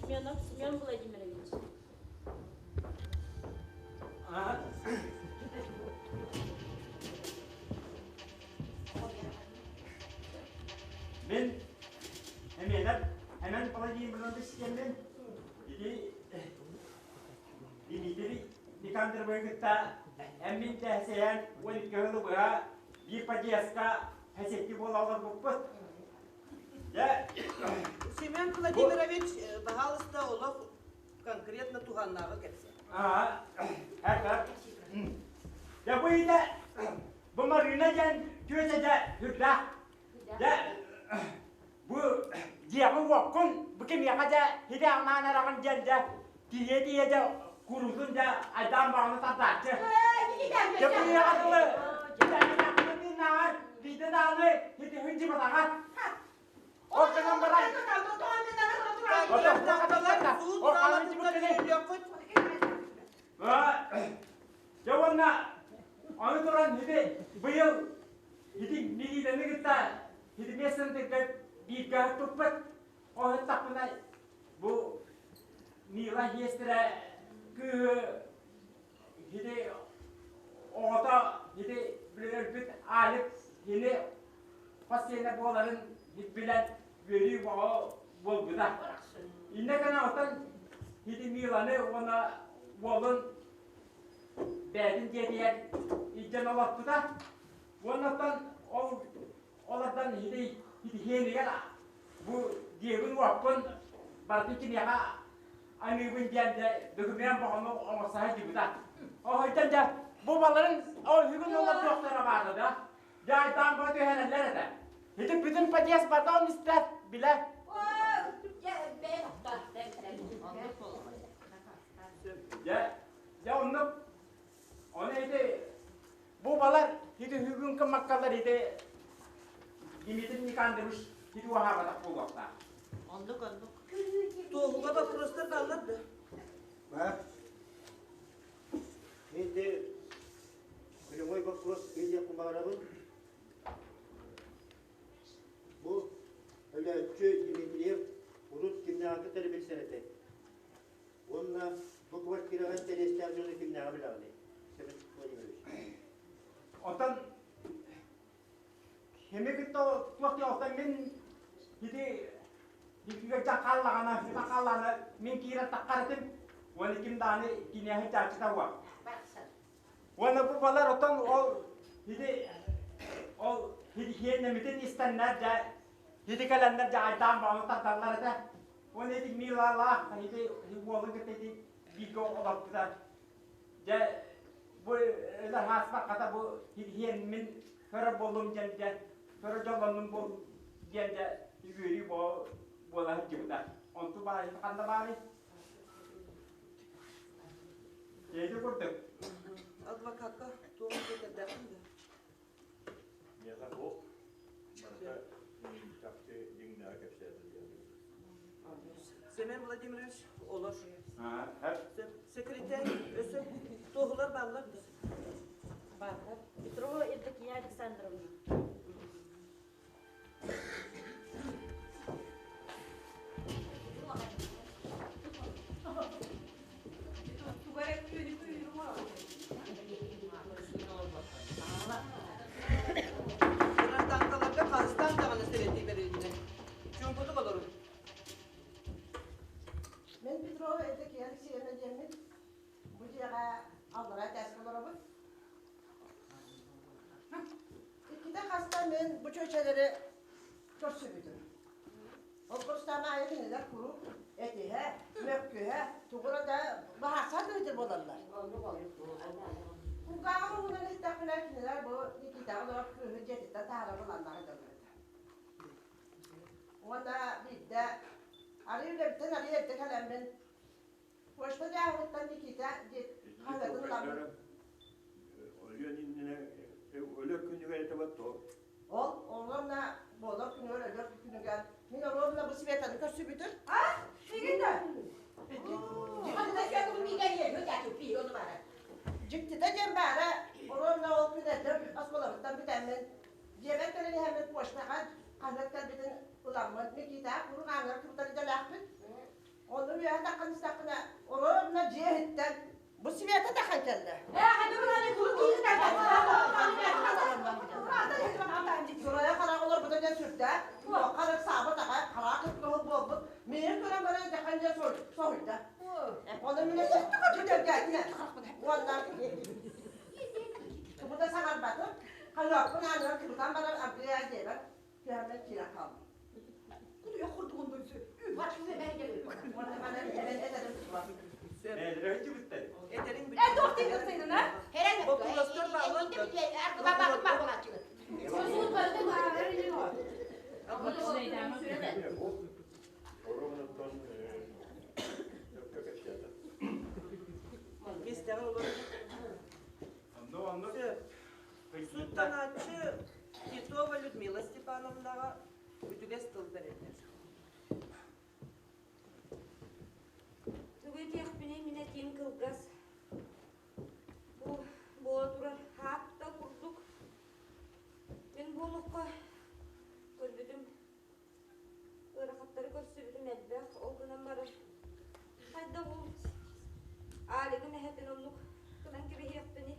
Семенов Семен Владимирович. Мин эмиэнэр Эмэн Владимирович диэммин ити Дмитрий Никандровы кытта эммин тэһсэйэн 12 сылы быһа биир подъездка хэсэкки буола олорбуппут. Дьэ, Семен Владимирович, баһаалыста олох конкретно туһаннааҕы кэпсэ. Аа, Дьэ бу идэ бу Марина диэн түөтэ дьэ үрдээх. Дьэ бу дьиэҕин-уоккун бу кимиэхэ дьэ хитэ анаан эрэҕин диэн дьэ тиийэ-тиийэ дьэ куруутун дьэ айдаан баҕаны тардааччы. Дьэ бу ийэҕэ дылы тыыннааҕар биирдэ даҕаны хитиһин дьыбатаҕа. Ол гынан баран Дьэ уонна аны туран ити быйыл ити милиидэни кытта ити мессенджергэ бииргэ туппут. Оһуттахпына бу Мила сиэстэрэ кыыһы ити оҕото ити өлбүт Алик кини хос сиэнэ буоларын билэн үөрүү бөҕө буолбута. Иннэ гына оттон ити Миланы уонна уолун бэйэтин дьиэтигэр илдьэн олорпута. Уонна оттон ол олордон ити итиһиэнигэр бу дьиэбин-уоппун барытын киниэхэ аныыбын диэн дьэ документ боҕону оҥорсо сылдьыбыта. Оһойтон дьэ бу баларын оһүгүн олордуохтара баара да. Дьэ айтаан бу түһэрэллэр этэ. Ити бүтүн подъезд барда он истэр билэр. Дьэ, дьэ оннук Ону ити бу балар ити бүгүн кыммаккалар ити Дмитрий Никандрович ити уһаабатах буолуохтаах. Оннук оннук. Туоһуга боппуруостар бааллар да? Бар. Ити прямой вопрос диэхпин баҕарабын. Бу өлөөччү Дмитриев урут кимнээҕи кытары билсэр этэй? Уонна бу квартираҕа интэриэстээх дьону кимнээҕи билэҕиний, Семен Владимирович? Оттон кими кытта туох диэн мин ити иккигэ хааллаҕына сыта хааллаҕына мин киирэн таххар этим уонна ким даҕаны киниэхэ чааччыта уо. Уонна бу балар оттон ол ити ол хиэннэмитин истэннэр дьэ ити кэлэннэр дьэ айдаан баҕаны тардаллар этэ. Уонна ити Милалаах ити уолун кытта ити бииргэ олорбута. Дьэ бу өлөр хааспакката бу хиэнмин көрөр буоллум диэн дьэ көрөр дьоллоннум буол диэн дьэ үөрүү буола сылдьыбыта. Онту баайы ханна баарый? Ити курдук. Адвокатка туох этэрдээххин да? Миэхэ суох. Барыта чахчы дьиҥнээҕи кэпсээтэ диэн. Семен Владимирович олор. Секретарь өссө туоһулар бааллар да? Бааллар. Петрова Евдокия Александровна. мин бу чүөчэлэри көрсүбүтүм. Ол курстаан аайы кинилэр куруук этиһэ, мөккүһэ, тугура да баһааса тыытыр буолаллар. Кулгааҕым уһунан истэхпинэ кинилэр бу Никитаҕа олорор кыыһы дьиэтиттэн таһааран ыланнар дьоннор этэ. Уонна биирдэ арыы үлэбиттэн арыы эрдэ кэлэммин почта дьааһыгыттан Никита диэт хаһыатын ыламмын Өлүөн иннинэ өлөр күнүгэр этэ то Ол оруобуна буолар күнүгэр өлөр күнүгэр мин оруобуна бу Светаны көрсүбүтүм. Дьиктитэ диэн баара, оруобуна ол күн эрдэ оскуолабыттан бүтэммин, дьиэбэр кэлэн иһэммин почтаҕа хаһыат кэлбитин ыламмын, Никитаҕа куруук ааҥҥар кыбытар идэлээхпин. Онно үөһэ таххан истэхпинэ, оруобуна дьиэ иһиттэн Бу Света тахан кэллэ. Сурайа хараҕа олорбута диэн сүрдээх, туохха эрэ саабыт аҕай хараҕа кып-кыһыл буолбут. Миигин көрөн баран дьахан дьэ соһуйда. Ону мин бүтэргээтинэ. Уонна кыбыта саҥарбатым. Хаһыаппын ааныгар кыбытан баран аргыйаа диэбэт. Түһэммэр киирэн хааллым. Уонна манан эбэн этэрим суох. Боппуруостар бааллар Суттанааччы Титова Людмила Степановнаҕа үтүгэс тыл бэриллэр. Тугу этиэхпиний мин этиим кылгас. Бу буола турар хаат да курдук. Мин бу олоххо көрбүтүм, ыарахаттары көрсүбүтүм элбэх. Ол гынан баран хайдах ол Аалигым эһэтин оннук гынан кэбиһиэхпиний?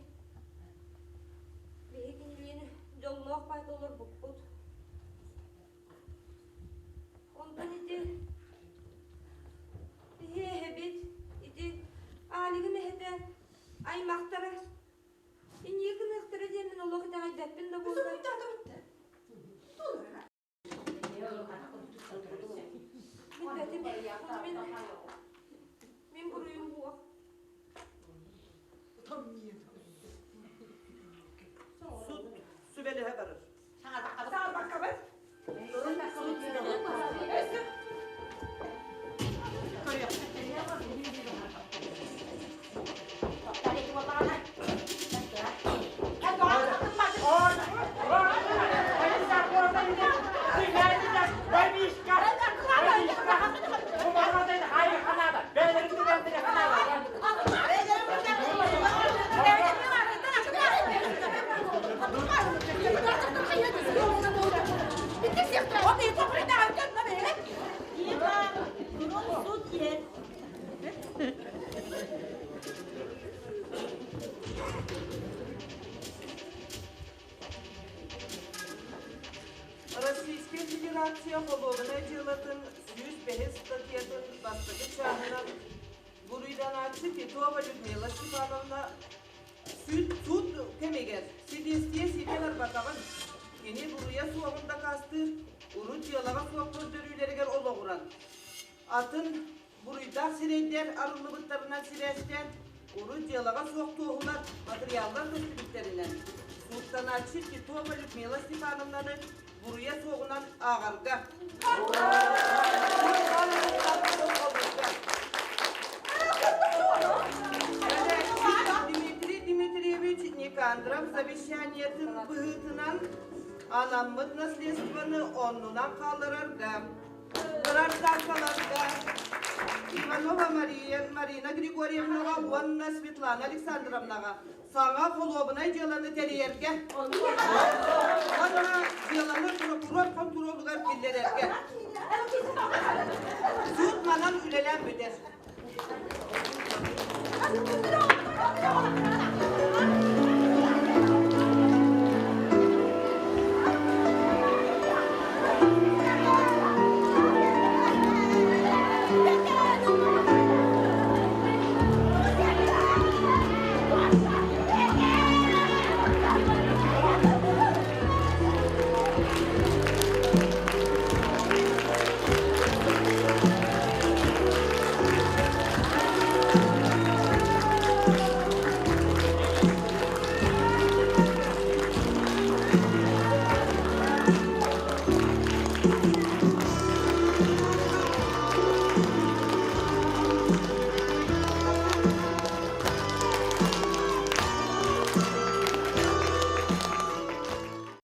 Биһи кинилиин дьоллоох баайда олорбуппут. Онтон ити биһи эһэбит, ити Аалигым эһэтэ, аймахтара инньэ гыныахтара диэммин олох итэҕэйбэппин да буоллар. Билбэтим, мин, мин буруйум суох. Суд сүбэлэһэ барар. Российскай Федерация холуобунай дьыалатын 105 статьятын бастакы чааһынан буруйданааччы Титова Людмила Степановна Суут кэмигэр силиэстийэ ситэ барбатаҕын, кини буруйа суоҕун дакаастыыр урут дьыалаҕа суох көрдөрүүлэригэр олоҕуран, атын буруйдаах сирэйдэр арыллыбыттарынан сибээстээн, урут дьыалаҕа суох туоһулар матырыйааллар көстүбүттэринэн, сууттанааччы Титова Людмила Степановнаны буруйа суоҕунан ааҕарга. Дмитрий Дмитриевич Никандров совещаниетын быһыытынан анаммыт наследствоны оннунан хаалларарга, гражданкаларга Иванова Мария, Марина Григорьевнаҕа уонна Светлана Александровнаҕа саҥа холуобунай дьыаланы тэрийэргэ уонна дьыаланы прокурор хонтуруолугар киллэрэргэ. Суут манан үлэлээн бүтэр.